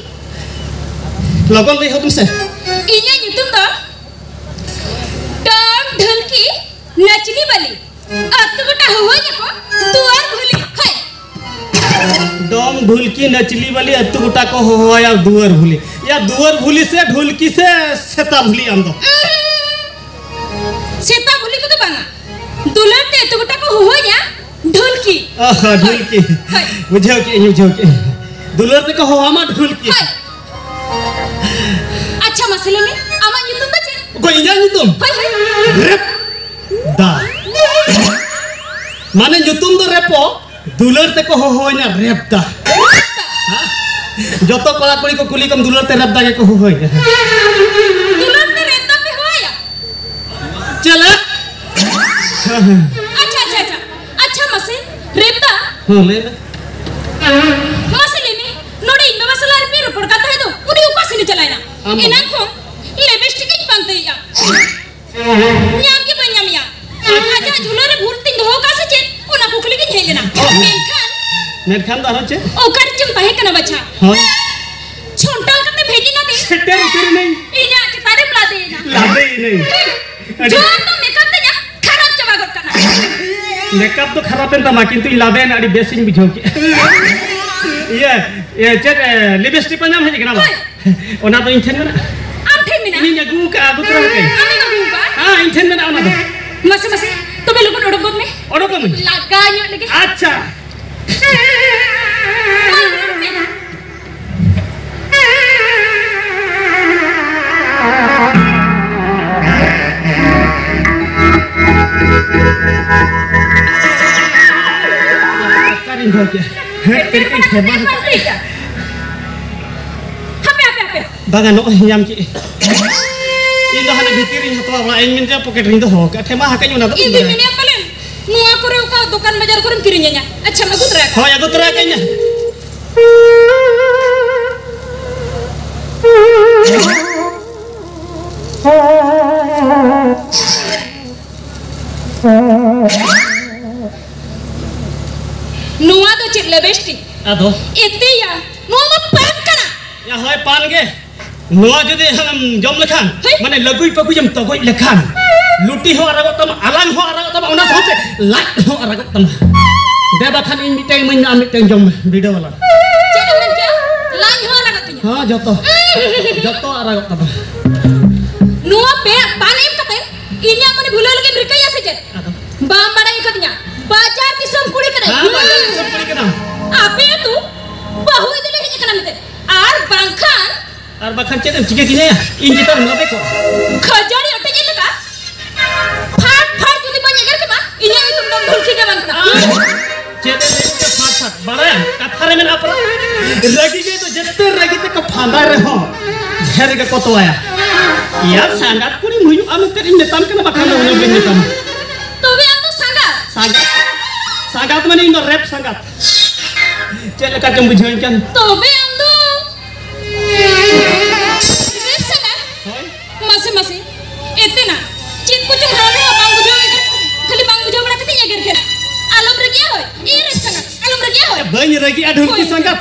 ᱞᱚᱜᱚᱱ ᱞᱟᱹᱭ ᱦᱚᱫ ᱢᱮᱥᱮ᱾ ᱤᱧᱟᱹᱜ ᱧᱩᱛᱩᱢ ᱫᱚ ᱰᱚᱢ ᱰᱷᱩᱞᱠᱤ ᱱᱟᱪᱱᱤ ᱵᱟᱞᱤ᱾ ᱟᱹᱛᱩ ᱜᱚᱴᱟ ᱦᱚᱦᱚᱧᱟᱠᱚ ᱫᱩᱣᱟᱹᱨ ᱵᱷᱩᱞᱤ᱾ ᱦᱳᱭ᱾ ᱰᱚᱢ ᱰᱷᱩᱞᱠᱤ ᱱᱟᱪᱞᱤ ᱵᱟᱞᱤ, ᱟᱹᱛᱩ ᱜᱚᱴᱟ ᱠᱚ ᱦᱚᱦᱚᱣᱟᱭᱟ ᱫᱩᱣᱟᱹᱨ ᱵᱷᱩᱞᱤ᱾ ᱭᱟ, ᱫᱩᱣᱟᱹᱨ ᱵᱷᱩᱞᱤ ᱥᱮ ᱰᱷᱩᱞᱠᱤ ᱥᱮ ᱥᱮᱛᱟ ᱵᱷᱩᱞᱤ ᱟᱢ ᱫᱚ? ᱩᱸ, ᱥᱮᱛᱟ ᱵᱷᱩᱞᱤ ᱠᱚᱫᱚ ᱵᱟᱝᱟ᱾ ᱫᱩᱞᱟᱹᱲ ᱛᱮ ᱟᱹᱛᱩ ᱜᱚᱴᱟ ᱠᱚ ᱦᱚᱦᱚᱧᱟ ᱰᱷᱩᱞᱠᱤ᱾ ᱚ, ᱰᱷᱩᱞᱠᱤ᱾ ᱦᱳᱭ᱾ ᱵᱩᱡᱷᱟᱹᱣ ᱠᱮᱜᱼᱟᱹᱧ, ᱵᱩᱡᱷᱟᱹᱣ ᱠᱮᱜᱼᱟᱹᱧ᱾ ᱫᱩᱞᱟᱹᱲ ᱛᱮᱠᱚ ᱦᱚᱦᱚᱣᱟᱢᱟ ᱰᱷᱩᱞᱠᱤ᱾ ᱦᱳᱭ᱾ ᱟᱪᱪᱷᱟ, ᱢᱟᱥᱮ ᱞᱟᱹᱭ ᱢᱮ, ᱟᱢᱟᱜ ᱧᱩᱛᱩᱢ ᱫᱚ ᱪᱮᱫ? ᱚᱠᱚᱭ, ᱤᱧᱟᱹᱜ ᱧᱩᱛᱩᱢ? ᱦᱳᱭ, ᱦᱳᱭ᱾ ᱨᱮᱯᱫᱟ᱾ ᱢᱟᱱᱮ ᱧᱩᱛᱩᱢ ᱫᱚ ᱨᱮᱯᱚ, ᱫᱩᱞᱟᱹᱲ ᱛᱮᱠᱚ ᱦᱚᱦᱚᱣᱟᱹᱧᱟ ᱨᱮᱯᱫᱟ᱾ ᱡᱚᱛᱚ ᱠᱚᱲᱟ ᱠᱩᱲᱤ ᱠᱚ ᱠᱩᱞᱤ ᱠᱚᱢ, ᱫᱩᱞᱟᱹᱲ ᱛᱮ ᱨᱮᱯᱫᱟ ᱜᱮᱠᱚ ᱦᱚᱦᱚᱣᱟᱹᱧᱟ᱾ ᱫᱩᱞᱟᱹᱲ ᱛᱮ ᱨᱮᱯᱫᱟ ᱯᱮ ᱦᱚᱦᱚᱣᱟᱭᱟ? ᱪᱮᱫ ᱞᱮ? ᱟᱪᱪᱷᱟ, ᱟᱪᱪᱷᱟ, ᱟᱪᱪᱷᱟ᱾ ᱟᱪᱪᱷᱟ, ᱢᱟᱥᱮ, ᱨᱮᱯᱫᱟ᱾ ᱦᱚᱸ, ᱞᱟᱹᱭ ᱢᱮ᱾ ᱢᱟᱥᱮ ᱞᱟᱹᱭ ᱢᱮ, ᱱᱚᱰᱮ ᱤᱧ ᱵᱟᱵᱟ ᱥᱟᱞᱟᱜ ᱨᱮᱯᱮ ᱨᱚᱯᱚᱲ ᱠᱟᱱ ᱛᱟᱦᱮᱸ ᱫᱚ, ᱩᱱᱤ ᱚᱠᱟ ᱥᱮᱱᱮ ᱪᱟᱞᱟᱣᱮᱱᱟ? ᱟᱢ ᱵᱟᱵᱟ᱾ ᱮᱱᱟᱝ ᱠᱷᱚᱱ ᱞᱤᱯᱤᱥᱴᱤᱠ ᱤᱧ ᱯᱟᱱᱛᱮᱭᱮᱫᱼᱟ, ᱧᱟᱢ ᱜᱮ ᱵᱟᱹᱧ ᱧᱟᱢᱮᱭᱟ᱾ ᱟᱡᱟᱜ ᱡᱷᱩᱞᱟᱹ ᱨᱮ ᱵᱷᱩᱨᱛᱤᱧ ᱫᱚᱦᱚ ᱠᱟᱜ ᱥᱮ ᱪᱮᱫ, ᱚᱱᱟ ᱠᱩᱠᱞᱤ ᱜᱤᱧ ᱦᱮᱡ ᱞᱮᱱᱟ᱾ ᱚ᱾ ᱢᱮᱱᱠᱷᱟᱱ ᱢᱮᱱᱠᱷᱟᱱ ᱫᱚ ᱟᱨᱦᱚᱸ ᱪᱮᱫ? ᱚᱠᱟ ᱨᱮᱪᱚᱢ ᱛᱟᱦᱮᱸ ᱠᱟᱱᱟ ᱵᱟᱪᱷᱟ? ᱦᱳᱭ᱾ ᱪᱷᱚᱱᱴᱟᱞ ᱠᱟᱛᱮᱢ ᱦᱮᱡ ᱮᱱᱟ ᱫᱮ᱾ ᱥᱮᱴᱮᱨ ᱩᱛᱟᱹᱨ ᱮᱱᱟᱹᱧ᱾ ᱤᱧᱟᱜ ᱪᱮᱛᱟᱱ ᱨᱮᱢ ᱞᱟᱫᱮᱭᱮᱱᱟ᱾ ᱞᱟᱫᱮᱭᱮᱱᱟᱹᱧ᱾ ᱟᱹᱰᱤ ᱡᱚᱛᱚ ᱢᱮᱠᱟᱯ ᱛᱤᱧᱟ ᱠᱷᱟᱨᱟᱯ ᱪᱟᱵᱟ ᱜᱚᱫ ᱠᱟᱱᱟ᱾ ᱢᱮᱠᱟᱯ ᱫᱚ ᱠᱷᱟᱨᱟᱯ ᱮᱱ ᱛᱟᱢᱟ, ᱠᱤᱱᱛᱩ ᱤᱧ ᱞᱟᱫᱮᱭᱮᱱᱟ, ᱟᱹᱰᱤ ᱵᱮᱥ ᱤᱧ ᱵᱩᱡᱷᱟᱹᱣ ᱠᱮᱫᱼᱟ᱾ ᱤᱭᱟᱹ, ᱤᱭᱟᱹ, ᱪᱮᱫ, ᱮ, ᱞᱤᱯᱤᱥᱴᱤᱠ ᱯᱟᱸᱡᱟᱢ ᱦᱮᱡ ᱠᱟᱱᱟ ᱵᱟᱝ? ᱦᱳᱭ᱾ ᱚᱱᱟ ᱫᱚ ᱤᱧ ᱴᱷᱮᱱ ᱢᱮᱱᱟᱜᱼᱟ᱾ ᱟᱢ ᱴᱷᱮᱱ ᱢᱮᱱᱟᱜᱼᱟ? ᱤᱧᱤᱧ ᱟᱹᱜᱩ ᱟᱠᱟᱫᱼᱟ, ᱟᱹᱜᱩ ᱛᱚᱨᱟ ᱟᱠᱟᱫᱟᱹᱧ᱾ ᱟᱢᱮᱢ ᱟᱹᱜᱩ ᱟᱠᱟᱫᱼᱟ? ᱦᱮᱸ, ᱤᱧ ᱴᱷᱮᱱ ᱢᱮᱱᱟᱜᱼᱟ ᱚᱱᱟ ᱫᱚ᱾ ᱢᱟᱥᱮ, ᱢᱟᱥᱮ, ᱛᱚᱵᱮ ᱞᱚᱜᱚᱱ ᱚᱰᱚᱠ ᱜᱚᱫ ᱢᱮ᱾ ᱚᱰᱚᱠ ᱜᱚᱫ ᱢᱮ᱾ ᱞᱟᱜᱟ ᱧᱚᱜ ᱞᱮᱜᱮ᱾ ᱟᱪᱪᱷᱟ᱾ ᱢᱟ, ᱚᱰᱚᱠ ᱢᱮ᱾ ᱚᱠᱟᱨᱤᱧ ᱫᱚᱦᱚ ᱠᱮᱫᱼᱟ? ᱦᱮᱸ, ᱛᱤᱨᱤᱧ ᱴᱷᱮᱢᱟ᱾ ᱦᱟᱯᱮ, ᱦᱟᱯᱮ, ᱦᱟᱯᱮ᱾ ᱵᱟᱝᱟ, ᱱᱚᱜᱼᱚᱭ ᱧᱟᱢ ᱠᱮᱫ᱾ ᱤᱧ ᱫᱚ ᱦᱟᱱᱮ ᱵᱷᱤᱛᱤᱨ ᱨᱤᱧ ᱦᱟᱛᱟᱣᱟ, ᱚᱲᱟᱜ ᱤᱧ ᱢᱮᱱ ᱡᱮ ᱯᱚᱠᱮᱴ ᱨᱤᱧ ᱫᱚᱦᱚ ᱠᱟᱜᱼᱟ, ᱴᱷᱮᱢᱟ ᱦᱟᱠᱟᱧ ᱚᱱᱟ ᱫᱚ᱾ ᱤᱧ ᱫᱩᱧ ᱢᱮᱱᱮᱫ ᱯᱟᱞᱮᱱ ᱱᱚᱣᱟ ᱠᱚᱨᱮ ᱚᱠᱟ ᱫᱚᱠᱟᱱ ᱵᱟᱡᱟᱨ ᱠᱚᱨᱮᱢ ᱠᱤᱨᱤᱧ ᱟᱹᱧᱟ᱾ ᱟᱪᱪᱷᱟ, ᱟᱹᱜᱩ ᱛᱚᱨᱟ ᱠᱟᱜ᱾ ᱦᱳᱭ, ᱟᱹᱜᱩ ᱛᱚᱨᱟ ᱠᱟᱜ ᱤᱧ᱾ ᱱᱚᱣᱟ ᱫᱚ ᱪᱮᱫ ᱞᱤᱯᱤᱥᱴᱤᱠ? ᱟᱫᱚ? ᱮᱛᱮᱭᱟ, ᱱᱚᱣᱟ ᱢᱟ ᱯᱟᱱ ᱠᱟᱱᱟ᱾ ᱭᱟ, ᱦᱳᱭ, ᱯᱟᱱ ᱜᱮ᱾ ᱱᱚᱣᱟ ᱡᱩᱫᱤ ᱟᱢᱮᱢ ᱡᱚᱢ ᱞᱮᱠᱷᱟᱱ, ᱦᱳᱭ᱾ ᱢᱟᱱᱮ ᱞᱟᱹᱜᱩᱭ ᱯᱟᱹᱜᱩᱭᱮᱢ ᱛᱚᱜᱚᱡ ᱞᱮᱠᱷᱟᱱ, ᱞᱩᱴᱤ ᱦᱚᱸ ᱟᱨᱟᱜᱚᱜ ᱛᱟᱢᱟ, ᱟᱞᱟᱝ ᱦᱚᱸ ᱟᱨᱟᱜᱚᱜ ᱛᱟᱢᱟ, ᱚᱱᱟ ᱥᱟᱶᱛᱮ ᱞᱟᱡ ᱦᱚᱸ ᱟᱨᱟᱜᱚᱜ ᱛᱟᱢᱟ᱾ ᱫᱮ ᱵᱟᱠᱷᱟᱱ ᱤᱧ ᱢᱤᱫᱴᱮᱱ ᱤᱢᱟᱹᱧ ᱢᱮ, ᱟᱢ ᱢᱤᱫᱴᱮᱱ ᱡᱚᱢ ᱢᱮ, ᱵᱤᱰᱟᱹᱣ ᱟᱞᱟᱝ᱾ ᱪᱮᱫ ᱮᱢ ᱢᱮᱱ ᱠᱮᱜᱼᱟ? ᱞᱟᱡ ᱦᱚᱸ ᱟᱨᱟᱜᱚᱜ ᱛᱤᱧᱟ? ᱦᱚᱸ, ᱡᱚᱛᱚ᱾ ᱡᱚᱛᱚ ᱟᱨᱟᱜᱚᱜ ᱛᱟᱢᱟ᱾ ᱱᱚᱣᱟ ᱯᱮ ᱯᱟᱱ ᱮᱢ ᱠᱟᱛᱮ ᱤᱧᱟᱜ ᱢᱚᱱᱮ ᱵᱷᱩᱞᱟᱹᱣ ᱞᱟᱹᱜᱤᱫ ᱮᱢ ᱨᱤᱠᱟᱹᱭᱟ ᱥᱮ ᱪᱮᱫ? ᱟᱫᱚ? ᱵᱟᱢ ᱵᱟᱲᱟᱭ ᱟᱠᱟᱫᱤᱧᱟ, ᱵᱟᱡᱟᱨ ᱫᱤᱥᱚᱢ ᱠᱩᱲᱤ ᱠᱟᱱᱟᱧ᱾ ᱦᱮᱸ, ᱵᱟᱡᱟᱨ ᱫᱤᱥᱚᱢ ᱠᱩᱲᱤ ᱠᱟᱱᱟᱢ᱾ ᱟᱯᱮ ᱟᱹᱛᱩ ᱵᱟᱹᱦᱩ ᱤᱫᱤ ᱞᱮ ᱦᱮᱡ ᱟᱠᱟᱱᱟ ᱢᱮᱱᱛᱮ᱾ ᱟᱨ ᱵᱟᱝᱠᱷᱟᱱ ᱟᱨ ᱵᱟᱠᱷᱟᱱ ᱪᱮᱫ ᱮᱢ ᱪᱤᱠᱟᱹ ᱠᱤᱧᱟᱹᱭᱟ? ᱤᱧ ᱪᱮᱛᱟᱱ ᱨᱮᱢ ᱞᱟᱫᱮ ᱠᱚᱜᱼᱟ᱾ ᱠᱷᱟᱹᱡᱟᱹᱲᱤ ᱚᱴᱮᱡ ᱞᱮᱠᱟ ᱯᱷᱟᱴ ᱯᱷᱟᱴ ᱡᱩᱫᱤ ᱵᱟᱹᱧ ᱮᱜᱮᱨ ᱠᱮᱢᱟ, ᱤᱧᱟᱹᱜ ᱧᱩᱛᱩᱢ ᱫᱚ ᱰᱷᱩᱞᱠᱤ ᱜᱮ ᱵᱟᱝ ᱠᱟᱱᱟ᱾ ᱟᱨ ᱪᱮᱫ ᱮᱢ ᱞᱟᱹᱭ ᱠᱮᱫᱟ ᱯᱷᱟᱴ ᱯᱷᱟᱴ? ᱵᱟᱲᱟᱭᱟᱢ, ᱠᱟᱛᱷᱟ ᱨᱮ ᱢᱮᱱᱟᱜᱼᱟ ᱯᱟᱨᱟ, ᱨᱟᱹᱜᱤ ᱜᱮ ᱫᱚ ᱡᱮᱛᱮ ᱨᱟᱹᱜᱤ ᱛᱮᱠᱚ ᱯᱷᱟᱸᱫᱟᱭ ᱨᱮᱦᱚᱸ ᱰᱷᱮᱨ ᱜᱮᱠᱚ ᱛᱚᱣᱟᱭᱟ᱾ ᱮᱭᱟ ᱥᱟᱸᱜᱟᱛ ᱠᱩᱲᱤᱢ ᱦᱩᱭᱩᱜᱼᱟ ᱢᱮᱱᱛᱮ ᱤᱧ ᱢᱮᱛᱟᱢ ᱠᱟᱱᱟ, ᱵᱟᱠᱷᱟᱱ ᱫᱚ ᱩᱱᱟᱹᱜ ᱵᱟᱹᱧ ᱢᱮᱛᱟᱢᱟ᱾ ᱛᱚᱵᱮ ᱟᱢ ᱫᱚ ᱥᱟᱸᱜᱟᱛ? ᱥᱟᱸᱜᱟᱛ, ᱥᱟᱸᱜᱟᱛ ᱢᱟᱱᱮ ᱤᱧ ᱫᱚ ᱨᱮᱯ ᱥᱟᱸᱜᱟᱛ᱾ ᱪᱮᱫ ᱞᱮᱠᱟ ᱪᱚᱢ ᱵᱩᱡᱷᱟᱹᱣᱤᱧ ᱠᱟᱱ? ᱛᱚᱵᱮ ᱟᱢ ᱫᱚ ᱨᱮᱯ ᱥᱟᱸᱜᱟᱛ? ᱦᱳᱭ᱾ ᱢᱟᱥᱮ, ᱢᱟᱥᱮ, ᱮᱛᱮᱱᱟ, ᱪᱮᱫ ᱠᱚᱪᱚᱝ ᱨᱚᱲ ᱨᱮᱦᱚᱸ ᱵᱟᱝ ᱵᱩᱡᱷᱟᱹᱣ ᱮᱫᱟ᱾ ᱠᱷᱟᱹᱞᱤ ᱵᱟᱝ ᱵᱩᱡᱷᱟᱹᱣ ᱵᱟᱲᱟ ᱠᱟᱛᱮᱧ ᱮᱜᱮᱨ ᱠᱮᱫᱟ᱾ ᱟᱞᱚᱢ ᱨᱟᱹᱜᱤᱜᱼᱟ, ᱦᱳᱭ᱾ ᱮ ᱨᱮᱯ ᱥᱟᱸᱜᱟᱛ, ᱟᱞᱚᱢ ᱨᱟᱹᱜᱤᱜᱼᱟ, ᱦᱳᱭ᱾ ᱵᱟᱹᱧ ᱨᱟᱹᱜᱤᱜᱼᱟ, ᱰᱷᱩᱞᱠᱤ ᱦᱳᱭ᱾ ᱥᱟᱸᱜᱟᱛ,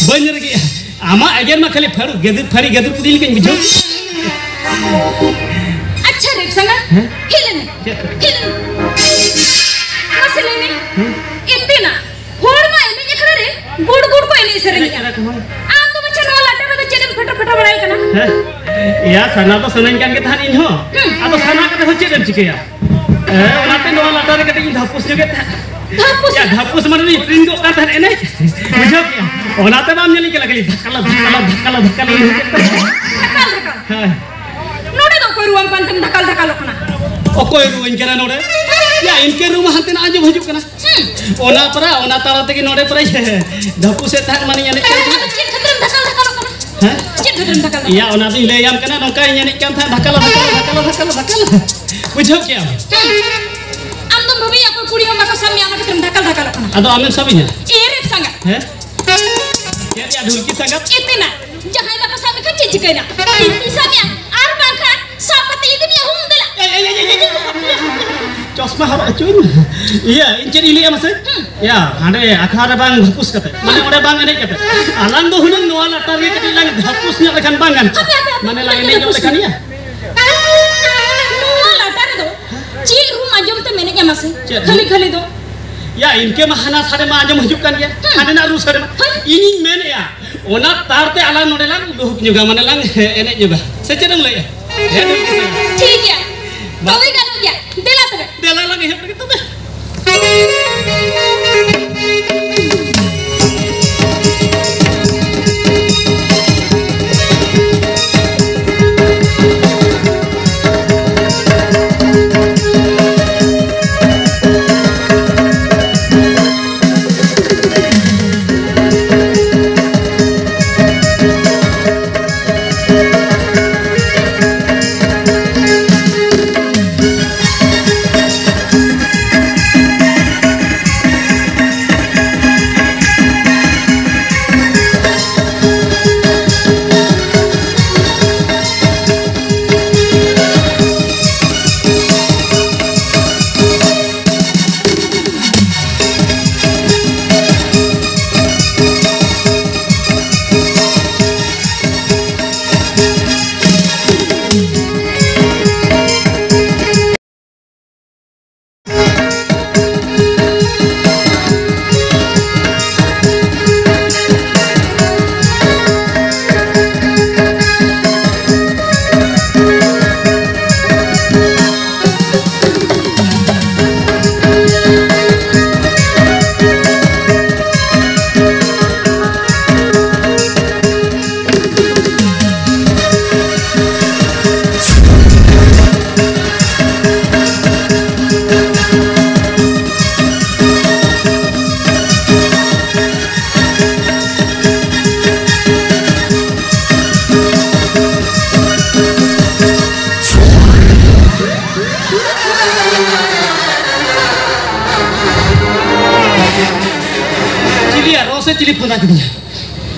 ᱵᱟᱹᱧ ᱨᱟᱹᱜᱤᱜᱼᱟ᱾ ᱟᱢᱟᱜ ᱮᱜᱮᱨ ᱢᱟ ᱠᱷᱟᱹᱞᱤ ᱯᱷᱟᱹᱲᱩ ᱜᱮᱫᱩᱨ ᱯᱷᱟᱹᱲᱤ ᱜᱮᱫᱩᱨ ᱯᱩᱫᱤ ᱞᱮᱠᱟᱧ ᱵᱩᱡᱷᱟᱹᱣ᱾ ᱟᱪᱪᱷᱟ ᱨᱮᱯ ᱥᱟᱸᱜᱟᱛ, ᱦᱮᱸ? ᱦᱮᱡ ᱞᱮᱱ ᱢᱮ᱾ ᱪᱮᱫ? ᱦᱮᱡ ᱞᱮᱱ ᱢᱮ᱾ ᱢᱟᱥᱮ ᱞᱟᱹᱭ ᱢᱮ, ᱦᱮᱸ? ᱮᱛᱮᱱᱟ, ᱦᱚᱲ ᱢᱟ ᱮᱱᱮᱡ ᱟᱠᱷᱲᱟ ᱨᱮ ᱜᱩᱲ ᱜᱩᱲ ᱠᱚ ᱮᱱᱮᱡ ᱥᱮᱨᱮᱧᱮᱜᱼᱟ᱾ ᱮᱱᱮᱡ ᱟᱠᱷᱲᱟ ᱠᱚᱦᱚᱸ᱾ ᱟᱢ ᱫᱚ ᱢᱟᱪᱷᱟ ᱱᱚᱣᱟ ᱞᱟᱴᱟ ᱨᱮᱫᱚ ᱪᱮᱫ ᱮᱢ ᱯᱷᱮᱴᱚ ᱯᱷᱮᱴᱚ ᱵᱟᱲᱟᱭ ᱠᱟᱱᱟ? ᱦᱮᱸ? ᱮᱭᱟ, ᱥᱟᱱᱟ ᱫᱚ ᱥᱟᱱᱟᱧ ᱠᱟᱱ ᱜᱮ ᱛᱟᱦᱮᱸᱫ ᱤᱧ ᱦᱚᱸ᱾ ᱦᱩᱸ᱾ ᱟᱫᱚ ᱥᱟᱱᱟ ᱠᱟᱛᱮ ᱦᱚᱸ ᱪᱮᱫ ᱮᱢ ᱪᱤᱠᱟᱹᱭᱟ? ᱦᱮᱸ, ᱚᱱᱟᱛᱮ ᱱᱚᱣᱟ ᱞᱟᱴᱟ ᱨᱮ ᱠᱟᱹᱴᱤᱡ ᱤᱧ ᱫᱷᱟᱯᱩᱥ ᱧᱚᱜᱮᱫ ᱛᱟᱦᱮᱸᱫ᱾ ᱫᱷᱟᱯᱩᱥ? ᱮᱭᱟ, ᱫᱷᱟᱯᱩᱥ ᱢᱟᱱᱮ ᱤᱧ ᱴᱨᱤᱝ ᱜᱚᱜ ᱠᱟᱱ ᱛᱟᱦᱮᱸᱫ ᱮᱱᱮᱡ᱾ ᱵᱩᱡᱷᱟᱹᱣ ᱠᱮᱜᱼᱟ? ᱚᱱᱟᱛᱮ ᱵᱟᱢ ᱧᱮᱞᱤᱧ ᱠᱟᱱᱟ ᱠᱷᱟᱹᱞᱤ ᱫᱷᱟᱠᱟᱞᱟ, ᱫᱷᱟᱠᱟᱞᱟ, ᱫᱷᱟᱠᱟᱞᱟ, ᱫᱷᱟᱠᱟᱞᱟ ᱤᱧ ᱦᱚᱸ ᱪᱮᱫ ᱛᱟᱦᱮᱸᱫ᱾ ᱫᱷᱟᱠᱟᱞ, ᱫᱷᱟᱠᱟᱞ᱾ ᱦᱮᱸ᱾ ᱱᱚᱰᱮ ᱫᱚ ᱚᱠᱚᱭ ᱨᱩᱣᱟᱹᱧ ᱯᱟᱱᱛᱮᱢ ᱫᱷᱟᱠᱟᱞ ᱫᱷᱟᱠᱟᱞᱚᱜ ᱠᱟᱱᱟ? ᱚᱠᱚᱭ ᱨᱩᱣᱟᱹᱧ ᱠᱟᱱᱟ ᱱᱚᱰᱮ? ᱭᱟ, ᱤᱱᱠᱟᱹ ᱨᱩ ᱢᱟ ᱦᱟᱱᱛᱮ ᱱᱟᱜ ᱟᱸᱡᱚᱢ ᱦᱤᱡᱩᱜ ᱠᱟᱱᱟ᱾ ᱦᱩᱸ᱾ ᱚᱱᱟ ᱯᱟᱨᱟ, ᱚᱱᱟ ᱛᱟᱞᱟ ᱛᱮᱜᱮ ᱱᱚᱰᱮ ᱯᱟᱨᱟ ᱫᱷᱟᱯᱩᱥᱮᱫ ᱛᱟᱦᱮᱸᱫ ᱢᱟᱱᱮᱧ ᱮᱱᱮᱡ ᱠᱟᱱ ᱟᱫᱚ ᱛᱟᱦᱮᱸᱫ᱾ ᱪᱮᱫ ᱠᱷᱟᱹᱛᱤᱨᱮᱢ ᱫᱷᱟᱠᱟᱞ ᱫᱷᱟᱠᱟᱞᱚᱜ ᱠᱟᱱᱟ? ᱦᱮᱸ? ᱪᱮᱫ ᱠᱷᱟᱹᱛᱤᱨᱮᱢ ᱫᱷᱟᱠᱟᱞ ᱫᱷᱟᱠᱟᱞᱚᱜ ᱭᱟ, ᱠᱟᱱᱟ? ᱚᱱᱟ ᱫᱚᱧ ᱞᱟᱹᱭᱟᱢ ᱠᱟᱱᱟ, ᱱᱚᱝᱠᱟᱧ ᱮᱱᱮᱡ ᱠᱟᱱ ᱛᱟᱦᱮᱸᱫ, ᱫᱷᱟᱠᱟᱞᱟ, ᱫᱷᱟᱠᱟᱞᱟ, ᱫᱷᱟᱠᱟᱞᱟ, ᱫᱷᱟᱠᱟᱞᱟ, ᱫᱷᱟᱠᱟᱞᱟ᱾ ᱵᱩᱡᱷᱟᱹᱣ ᱠᱮᱜᱼᱟᱢ? ᱦᱩᱸ᱾ ᱟᱢ ᱫᱚᱢ ᱵᱷᱟᱹᱵᱤᱭᱟ ᱚᱠᱚᱭ ᱠᱩᱲᱤ ᱦᱚᱸ ᱵᱟᱠᱚ ᱥᱟᱵ ᱢᱮᱭᱟ, ᱚᱱᱟ ᱠᱷᱟᱹᱛᱤᱨᱮᱢ ᱫᱷᱟᱠᱟᱞ ᱫᱷᱟᱠᱟᱞᱚᱜ ᱠᱟᱱᱟ᱾ ᱟᱫᱚ ᱟᱢᱮᱢ ᱥᱟᱵᱤᱧᱟ? ᱮ ᱨᱮ ᱥᱟᱸᱜᱟ᱾ ᱦᱮᱸ? ᱪᱮᱫ ᱭᱟ ᱰᱷᱩᱞᱠᱤ ᱥᱟᱸᱜᱟᱛ? ᱮᱛᱮᱱᱟ, ᱡᱟᱦᱟᱸᱭ ᱵᱟᱠᱚ ᱥᱟᱵ ᱢᱮᱠᱷᱟᱱ ᱪᱮᱫ ᱪᱤᱠᱟᱹᱭᱮᱱᱟ? ᱤᱧ ᱛᱤᱧ ᱥᱟᱵ ᱢᱮᱭᱟ, ᱟᱨ ᱵᱟᱝᱠᱷᱟᱱ ᱥᱟᱵ ᱠᱟᱛᱮ ᱤᱫᱤ ᱢᱮᱭᱟ, ᱦᱩᱢ ᱫᱮᱞᱟ᱾ ᱮᱭ, ᱮᱭ, ᱮᱭ, ᱮᱭ, ᱮᱭ, ᱪᱚᱥᱢᱟ ᱦᱚᱨᱚᱜ ᱦᱚᱪᱚᱧ ᱢᱮ᱾ ᱤᱭᱟᱹ, ᱤᱧ ᱪᱮᱫ ᱤᱧ ᱞᱟᱹᱭᱟ ᱢᱟᱥᱮ? ᱦᱩᱸ᱾ ᱭᱟ, ᱦᱟᱸᱰᱮ ᱟᱠᱷᱲᱟ ᱨᱮ ᱵᱟᱝ ᱫᱷᱟᱯᱩᱥ ᱠᱟᱛᱮ, ᱢᱟᱱᱮ ᱚᱸᱰᱮ ᱵᱟᱝ ᱮᱱᱮᱡ ᱠᱟᱛᱮ, ᱟᱞᱟᱝ ᱫᱚ ᱦᱩᱱᱟᱹᱝ ᱱᱚᱣᱟ ᱞᱟᱛᱟᱨ ᱨᱮ ᱠᱟᱹᱴᱤᱡ ᱞᱟᱝ ᱫᱷᱟᱯᱩᱥ ᱧᱚᱜ ᱞᱮᱠᱷᱟᱱ ᱵᱟᱝ ᱜᱟᱱ ᱠᱚᱜᱼᱟ? ᱦᱟᱯᱮ, ᱦᱟᱯᱮ, ᱦᱟᱯᱮ, ᱢᱟᱱᱮ ᱞᱟᱝ ᱦᱟᱯᱮ, ᱮᱱᱮᱡ ᱧᱚᱜ ᱦᱟᱯᱮ, ᱞᱮᱠᱷᱟᱱ ᱭᱟ? ᱱᱚᱣᱟ ᱞᱟᱛᱟᱨ ᱨᱮᱫᱚ ᱪᱮᱫ ᱨᱩᱢ ᱟᱸᱡᱚᱢ ᱛᱮᱢ ᱮᱱᱮᱡᱼᱟ ᱢᱟᱥᱮ? ᱪᱮᱫ ᱠᱷᱟᱹᱞᱤ ᱨᱩᱢ? ᱠᱷᱟᱹᱞᱤ ᱫᱚ᱾ ᱭᱟ, ᱤᱱᱠᱟᱹ ᱢᱟ ᱦᱟᱱᱟ ᱥᱟᱰᱮ ᱢᱟ ᱟᱸᱡᱚᱢ ᱦᱤᱡᱩᱜ ᱠᱟᱱ ᱜᱮᱭᱟ, ᱦᱩᱸ᱾ ᱦᱟᱸᱰᱮᱱᱟᱜ ᱨᱩ ᱥᱟᱰᱮ ᱢᱟ᱾ ᱦᱳᱭ᱾ ᱤᱧᱤᱧ ᱢᱮᱱᱮᱫᱼᱟ, ᱚᱱᱟ ᱛᱟᱨ ᱛᱮ ᱟᱞᱟᱝ ᱱᱚᱰᱮ ᱞᱟᱝ ᱞᱩᱦᱩᱠ ᱧᱚᱜᱟ, ᱢᱟᱱᱮ ᱞᱟᱝ ᱮᱱᱮᱡ ᱧᱚᱜᱟ᱾ ᱥᱮ ᱪᱮᱫ ᱮᱢ ᱞᱟᱹᱭᱮᱫᱼᱟ? ᱦᱮᱸ, ᱴᱷᱤᱠ ᱜᱮᱭᱟ᱾ ᱢᱟ᱾ ᱛᱚᱵᱮ ᱜᱟᱱᱚᱜ ᱜᱮᱭᱟ᱾ ᱫᱮᱞᱟ ᱛᱚᱵᱮ᱾ ᱫᱮᱞᱟ ᱞᱟᱝ ᱮᱦᱚᱵ ᱞᱮᱜᱮ ᱛᱚᱵᱮ᱾ ᱴᱤᱯ ᱠᱟᱫᱟ ᱠᱤᱫᱤᱧᱟ᱾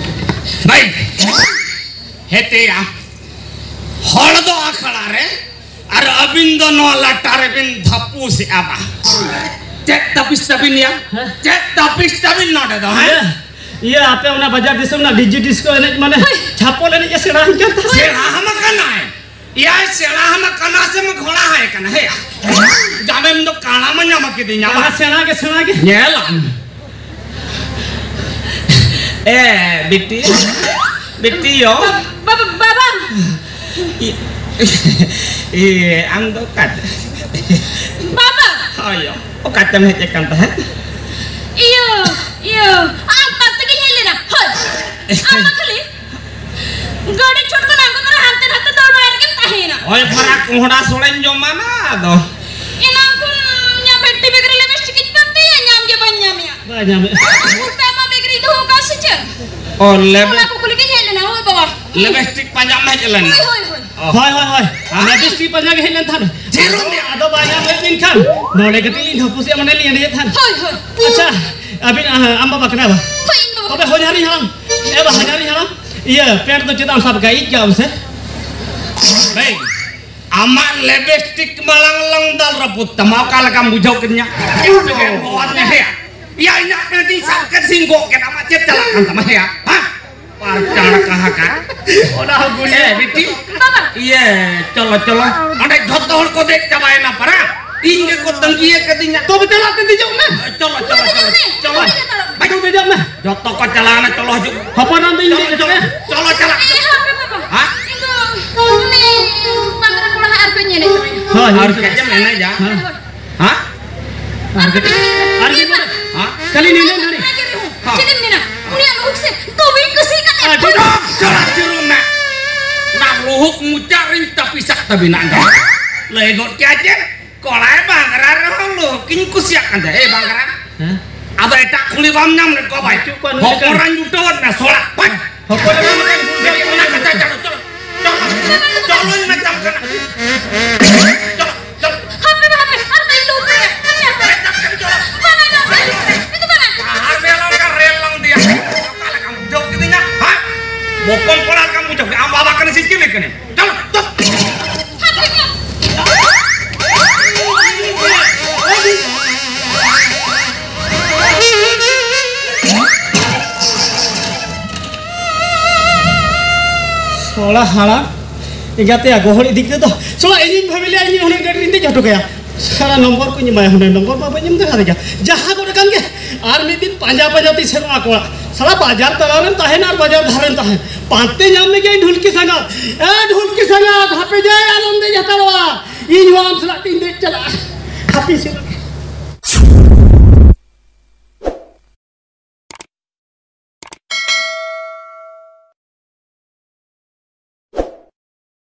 ᱵᱟᱭ ᱦᱮᱛᱮᱭᱟ, ᱦᱚᱲ ᱫᱚ ᱟᱠᱷᱲᱟ ᱨᱮ ᱟᱨ ᱟᱹᱵᱤᱱ ᱫᱚ ᱱᱚᱣᱟ ᱞᱟᱴᱟ ᱨᱮᱵᱤᱱ ᱫᱷᱟᱯᱩᱥᱮᱜᱼᱟ ᱵᱟ᱾ ᱪᱮᱫ ᱛᱟᱹᱯᱤᱥ ᱛᱟᱹᱵᱤᱱ ᱭᱟ? ᱦᱮᱸ? ᱪᱮᱫ ᱛᱟᱹᱯᱤᱥ ᱛᱟᱹᱵᱤᱱ ᱱᱚᱰᱮ ᱫᱚ, ᱦᱮᱸ? ᱤᱭᱟᱹ, ᱤᱭᱟᱹ, ᱟᱯᱮ ᱚᱱᱟ ᱵᱟᱡᱟᱨ ᱫᱤᱥᱚᱢ ᱨᱮᱱᱟᱜ ᱰᱤᱡᱤ ᱰᱤᱥᱠᱳ ᱮᱱᱮᱡ ᱢᱟᱱᱮ ᱦᱳᱭ᱾ ᱪᱷᱟᱯᱚᱞ ᱮᱱᱮᱡ ᱮ ᱥᱮᱬᱟ ᱟᱹᱧ ᱠᱟᱱ ᱛᱟᱦᱮᱸᱫ᱾ ᱥᱮᱬᱟ ᱦᱟᱢ ᱠᱟᱱᱟᱭ᱾ ᱮᱭᱟᱭ ᱥᱮᱬᱟ ᱦᱟᱢ ᱠᱟᱱᱟ ᱥᱮᱢ ᱜᱷᱚᱲᱟ ᱦᱟᱭ ᱠᱟᱱᱟ, ᱦᱮ? ᱡᱟᱢᱮᱢ ᱫᱚ ᱠᱟᱬᱟ ᱢᱟ ᱧᱟᱢ ᱠᱤᱫᱤᱧᱟ, ᱵᱟ᱾ ᱥᱮᱬᱟ ᱜᱮ, ᱥᱮᱬᱟ ᱜᱮ᱾ ᱧᱮᱞᱟᱢ᱾ ᱮ, ᱵᱤᱴᱤ, ᱵᱤᱴᱤ ᱭᱳ᱾ ᱵᱟ-, ᱵᱟᱵᱟ, ᱵᱟᱵᱟ᱾ ᱤ-, ᱤ-, ᱟᱢ ᱫᱚ ᱚᱠᱟᱛᱮ? ᱵᱟᱵᱟ᱾ ᱦᱳᱭ ᱭᱳ, ᱚᱠᱟᱛᱮᱢ ᱦᱮᱡ ᱟᱠᱟᱱ ᱛᱟᱦᱮᱸᱫ? ᱤᱭᱟᱹ, ᱤᱭᱟᱹ, ᱟᱢ ᱯᱟᱛ ᱛᱮᱜᱮᱧ ᱦᱮᱡ ᱞᱮᱱᱟ᱾ ᱦᱳᱭ, ᱟᱢ ᱢᱟ ᱠᱷᱟᱹᱞᱤ ᱜᱟᱹᱰᱤ ᱪᱷᱚᱴ ᱠᱷᱚᱱ ᱟᱬᱜᱚ ᱛᱚᱨᱟ ᱦᱟᱱᱛᱮ ᱱᱟᱛᱮ ᱫᱟᱹᱲ ᱵᱟᱲᱟ ᱨᱮᱜᱮᱢ ᱛᱟᱦᱮᱸᱭᱮᱱᱟ᱾ ᱦᱳᱭ, ᱯᱷᱟᱨᱟᱠ ᱠᱚᱦᱚᱸᱰᱟ ᱥᱚᱲᱮᱧ ᱡᱚᱢᱟ ᱱᱟ ᱟᱫᱚ᱾ ᱮᱱᱟᱝ ᱠᱷᱚᱱ ᱤᱧᱟᱹᱜ ᱵᱮᱜᱽ ᱨᱮ ᱞᱤᱯᱤᱥᱴᱤᱠ ᱤᱧ ᱯᱟᱱᱛᱮᱭᱟ, ᱧᱟᱢ ᱜᱮ ᱵᱟᱹᱧ ᱧᱟᱢᱮᱭᱟ᱾ ᱵᱟᱭ ᱧᱟᱢᱮᱫ᱾ ᱩᱯᱮ ᱟᱢᱟᱜ ᱵᱮᱜᱽ ᱨᱮᱧ ᱫᱚᱦᱚ ᱠᱟᱜᱼᱟ ᱥᱮ ᱪᱮᱫ? ᱚ, ᱞᱮᱵ-, ᱚᱱᱟ ᱠᱩᱠᱞᱤ ᱜᱤᱧ ᱦᱮᱡ ᱞᱮᱱᱟ, ᱦᱳᱭ ᱵᱟᱵᱟ᱾ ᱞᱤᱯᱤᱥᱴᱤᱠ ᱯᱟᱸᱡᱟᱢ ᱦᱮᱡ ᱞᱮᱱᱟ? ᱦᱳᱭ, ᱦᱳᱭ, ᱦᱳᱭ᱾ ᱚ᱾ ᱦᱳᱭ, ᱦᱳᱭ, ᱦᱳᱭ᱾ ᱟᱨ ᱞᱤᱯᱤᱥᱴᱤᱠ ᱯᱟᱸᱡᱟ ᱜᱮ ᱦᱮᱡ ᱞᱮᱱ ᱛᱟᱦᱮᱱ᱾ ᱡᱤᱨᱩᱢ ᱭᱟ᱾ ᱟᱫᱚ ᱵᱟᱭ ᱧᱟᱢ ᱞᱮᱫ ᱢᱮᱱᱠᱷᱟᱱ ᱱᱚᱰᱮ ᱠᱟᱹᱴᱤᱡ ᱞᱤᱧ ᱦᱟᱹᱯᱩᱥᱮᱜᱼᱟ, ᱢᱟᱱᱮ ᱞᱤᱧ ᱮᱱᱮᱡᱮᱫ ᱛᱟᱦᱮᱱ᱾ ᱦᱳᱭ, ᱦᱳᱭ᱾ ᱟᱪᱪᱷᱟ, ᱟᱹᱵᱤᱱ, ᱟ, ᱟᱢ ᱵᱟᱵᱟ ᱠᱟᱱᱟ ᱵᱟ? ᱦᱳᱭ, ᱤᱧ ᱵᱟᱵᱟ᱾ ᱛᱚᱵᱮ ᱦᱚᱧᱦᱟᱨᱤᱧ ᱦᱟᱲᱟᱢ, ᱮ ᱵᱟ, ᱦᱚᱧᱦᱟᱨᱤᱧ ᱦᱟᱲᱟᱢ, ᱤᱭᱟᱹ, ᱯᱮᱱᱴ ᱫᱚ ᱪᱮᱫᱟᱜ ᱮᱢ ᱥᱟᱵ ᱠᱟᱜᱼᱟ? ᱤᱡ ᱠᱟᱜ ᱢᱮᱥᱮ᱾ ᱵᱷᱟᱹᱭ, ᱟᱢᱟᱜ ᱞᱤᱯᱤᱥᱴᱤᱠ ᱢᱟᱲᱟᱝ ᱞᱟᱝ ᱫᱟᱞ ᱨᱟᱹᱯᱩᱫ ᱛᱟᱢᱟ, ᱚᱠᱟ ᱞᱮᱠᱟᱢ ᱵᱩᱡᱷᱟᱹᱣ ᱠᱮᱫᱤᱧᱟ? ᱤᱧ ᱫᱚ ᱵᱚᱦᱚᱜ ᱨᱮ ᱦᱮᱭᱟ᱾ ᱭᱟ, ᱤᱧᱟᱜ ᱯᱮᱱᱴ ᱤᱧ ᱥᱟᱵ ᱠᱮᱫ ᱥᱮᱧ ᱜᱚᱜ ᱠᱮᱫ, ᱟᱢᱟᱜ ᱪᱮᱫ ᱪᱟᱞᱟᱜ ᱠᱟᱱ ᱛᱟᱢᱟ? ᱦᱮᱭᱟ, ᱦᱮᱸ? ᱯᱟᱨᱪᱟᱲ ᱠᱟᱦᱟ ᱠᱟ᱾ ᱚᱱᱟ ᱦᱚᱸ ᱜᱩᱞᱤ᱾ ᱮ, ᱵᱤᱴᱤ᱾ ᱵᱟᱵᱟ᱾ ᱤᱭᱟᱹ, ᱪᱚᱞᱚ, ᱪᱚᱞᱚ᱾ ᱚᱸᱰᱮ ᱡᱷᱚᱛᱚ ᱦᱚᱲ ᱠᱚ ᱫᱮᱡ ᱪᱟᱵᱟᱭᱮᱱᱟ ᱯᱟᱨᱟ᱾ ᱤᱧ ᱜᱮᱠᱚ ᱛᱟᱺᱜᱤ ᱟᱠᱟᱫᱤᱧᱟ᱾ ᱛᱚᱵᱮ ᱪᱟᱞᱟᱜ ᱛᱮ ᱫᱮᱡᱚᱜ ᱢᱮ᱾ ᱪᱚᱞᱚ, ᱪᱚᱞᱚ, ᱪᱚᱞᱚ᱾ ᱪᱚᱞᱚ᱾ ᱵᱟᱹᱧ ᱫᱮᱡᱚᱜ ᱢᱮ᱾ ᱡᱷᱚᱛᱚ ᱠᱚ ᱪᱟᱞᱟᱣᱱᱟ, ᱪᱚᱞᱚ ᱦᱤᱡᱩᱜ ᱢᱮ᱾ ᱦᱚᱯᱚᱱ ᱟᱢ ᱫᱚ ᱤᱧ ᱪᱚᱞᱚ, ᱫᱮᱡ ᱪᱚᱞᱚ, ᱠᱟᱛᱮ᱾ ᱪᱚᱞᱚ, ᱪᱟᱞᱟᱜ᱾ ᱮ, ᱦᱟᱯᱮ ᱵᱟᱵᱟ᱾ ᱦᱮᱸ? ᱤᱧ ᱫᱚ ᱩᱱᱤ ᱯᱟᱝᱜᱽᱨᱟ ᱠᱚᱲᱟ ᱦᱟᱜ ᱟᱨ ᱠᱟᱹᱡ ᱧᱮᱞᱮ ᱠᱟᱹᱱᱟᱹᱧ᱾ ᱦᱳᱭ, ᱦᱳᱭ᱾ ᱟᱨ ᱠᱟᱹᱡ ᱮᱢ ᱮᱱᱮᱡᱟ? ᱦᱮᱸ᱾ ᱦᱮᱸ? ᱟᱨ ᱠᱟᱹᱴᱤᱡ, ᱟᱨ ᱢᱤᱫ ᱵᱟᱨ᱾ ᱦᱮᱸ? ᱠᱷᱟᱹᱞᱤ ᱱᱤᱱᱟᱹᱜ ᱜᱷᱟᱹᱲᱤᱡ᱾ ᱦᱮᱸ᱾ ᱪᱮᱫ ᱮᱢ ᱢᱮᱱᱟ? ᱩᱱᱤᱭᱟᱜ ᱞᱩᱦᱩᱠ ᱥᱮ ᱫᱚᱢᱮᱧ ᱠᱩᱥᱤ ᱠᱟᱫ ᱛᱟᱭᱟ᱾ ᱟᱹᱰᱤ ᱪᱚᱞᱚ ᱪᱩᱨᱩᱢ ᱢᱮ᱾ ᱚᱱᱟ ᱞᱩᱦᱩᱠ ᱢᱚᱪᱟ ᱨᱤᱧ ᱛᱟᱹᱯᱤᱥᱟᱜ ᱛᱟᱹᱵᱤᱱᱟ᱾ ᱞᱟᱹᱭ ᱜᱚᱫ ᱠᱮᱭᱟ ᱪᱮᱫ? ᱠᱚᱲᱟᱭ ᱵᱟᱝᱨᱟ ᱨᱮᱦᱚᱸ ᱞᱩᱦᱩᱠᱤᱧ ᱠᱩᱥᱤᱭᱟᱜ ᱠᱟᱱ ᱛᱟᱦᱮᱸᱫ᱾ ᱮ ᱵᱟᱝᱨᱟ? ᱦᱮᱸ? ᱟᱫᱚ ᱮᱴᱟᱜ ᱠᱩᱲᱤ ᱵᱟᱢ ᱧᱟᱢ ᱞᱮᱫ ᱠᱚᱣᱟ ᱵᱟᱭ? ᱵᱟᱹᱪᱩᱜ ᱠᱚᱣᱟ ᱱᱩᱭ ᱦᱚᱯᱚᱱ ᱞᱮᱠᱟᱱ᱾ ᱨᱟᱧ ᱡᱩᱴᱟᱹᱣᱟᱫ ᱢᱮ ᱥᱚᱲᱟ᱾ ᱯᱟᱴ᱾ ᱦᱚᱯᱚᱱ ᱮᱨᱟ ᱞᱮᱠᱟᱱ ᱦᱩᱲᱩ ᱵᱤᱴᱤ, ᱚᱱᱟ ᱠᱟᱛᱷᱟ ᱪᱟᱞᱟᱜ, ᱪᱚᱞᱚ, ᱪᱚᱞᱚ, ᱪᱚᱞᱚᱧ ᱢᱮᱛᱟᱢ ᱠᱟᱱᱟ᱾ ᱪᱚᱞᱚ, ᱪᱚᱞᱚ᱾ ᱦᱟᱯᱮ, ᱦᱟᱯᱮ, ᱟᱨ ᱵᱟᱹᱧ ᱞᱩᱦᱩᱠ ᱫᱟᱲᱮᱭᱟᱜ ᱠᱟᱱᱟ᱾ ᱦᱟᱯᱮ, ᱦᱟᱯᱮ᱾ ᱢᱮᱛᱟᱢ ᱠᱟᱱᱟ, ᱪᱚᱞᱚ᱾ ᱵᱟᱝ, ᱵᱟᱝ, ᱵᱟᱝ, ᱵᱟᱝ᱾ ᱟᱨ ᱢᱮᱞᱟ ᱚᱱᱠᱟ ᱨᱮᱞ ᱞᱟᱝ ᱤᱫᱤᱭᱟ᱾ ᱠᱚᱢ ᱠᱚᱲᱟ ᱞᱮᱠᱟᱢ ᱵᱩᱡᱷᱟᱹᱣ ᱠᱮᱫᱟ᱾ ᱟᱢ ᱵᱟᱵᱟ ᱠᱟᱱᱟ ᱥᱮ ᱪᱤᱞᱤ ᱠᱟᱱᱟᱭ? ᱪᱚᱞᱚ, ᱪᱚᱞᱚ᱾ ᱥᱚᱲᱟ ᱦᱟᱲᱟᱢ, ᱮᱸᱜᱟᱛᱮᱭᱟ ᱜᱚᱦᱚᱲ ᱤᱫᱤ ᱠᱟᱛᱮ ᱫᱚ, ᱥᱚᱲᱟ ᱤᱧᱤᱧ ᱵᱷᱟᱹᱵᱤ ᱞᱮᱭᱟ, ᱤᱧ ᱦᱩᱱᱟᱹᱝ ᱰᱮᱴ ᱨᱤᱧ ᱫᱮᱡ ᱦᱚᱴᱚ ᱠᱟᱭᱟ᱾ ᱥᱟᱞᱟ ᱱᱚᱢᱵᱚᱨ ᱠᱚᱧ ᱮᱢᱟᱭᱟ, ᱦᱩᱱᱟᱹᱝ ᱱᱚᱢᱵᱚᱨ ᱢᱟ ᱵᱟᱹᱧ ᱮᱢ ᱫᱟᱲᱮ ᱠᱟᱫᱮᱭᱟ᱾ ᱡᱟᱦᱟᱸ ᱜᱚᱫ ᱟᱠᱟᱱ ᱜᱮ, ᱟᱨ ᱢᱤᱫ ᱫᱤᱱ ᱯᱟᱸᱡᱟ ᱯᱟᱸᱡᱟ ᱛᱤᱧ ᱥᱮᱱᱚᱜᱼᱟ ᱠᱚᱲᱟ᱾ ᱥᱟᱞᱟ ᱵᱟᱡᱟᱨ ᱛᱟᱞᱟ ᱨᱮᱢ ᱛᱟᱦᱮᱱᱟ ᱟᱨ ᱵᱟᱡᱟᱨ ᱫᱷᱟᱨᱮᱢ ᱛᱟᱦᱮᱱ, ᱯᱟᱱᱛᱮ ᱧᱟᱢ ᱢᱮᱜᱮᱭᱟᱹᱧ ᱰᱷᱩᱞᱠᱤ ᱥᱟᱸᱜᱟᱛ᱾ ᱮ ᱰᱷᱩᱞᱠᱤ ᱥᱟᱸᱜᱟᱛ, ᱦᱟᱯᱮ ᱡᱮ ᱟᱞᱚᱢ ᱫᱮᱡ ᱦᱟᱛᱟᱲᱚᱜᱼᱟ, ᱤᱧ ᱦᱚᱸ ᱟᱢ ᱥᱟᱞᱟᱜ ᱛᱤᱧ ᱫᱮᱡ ᱪᱟᱞᱟᱜᱼᱟ᱾ ᱦᱟᱯᱮ ᱥᱮ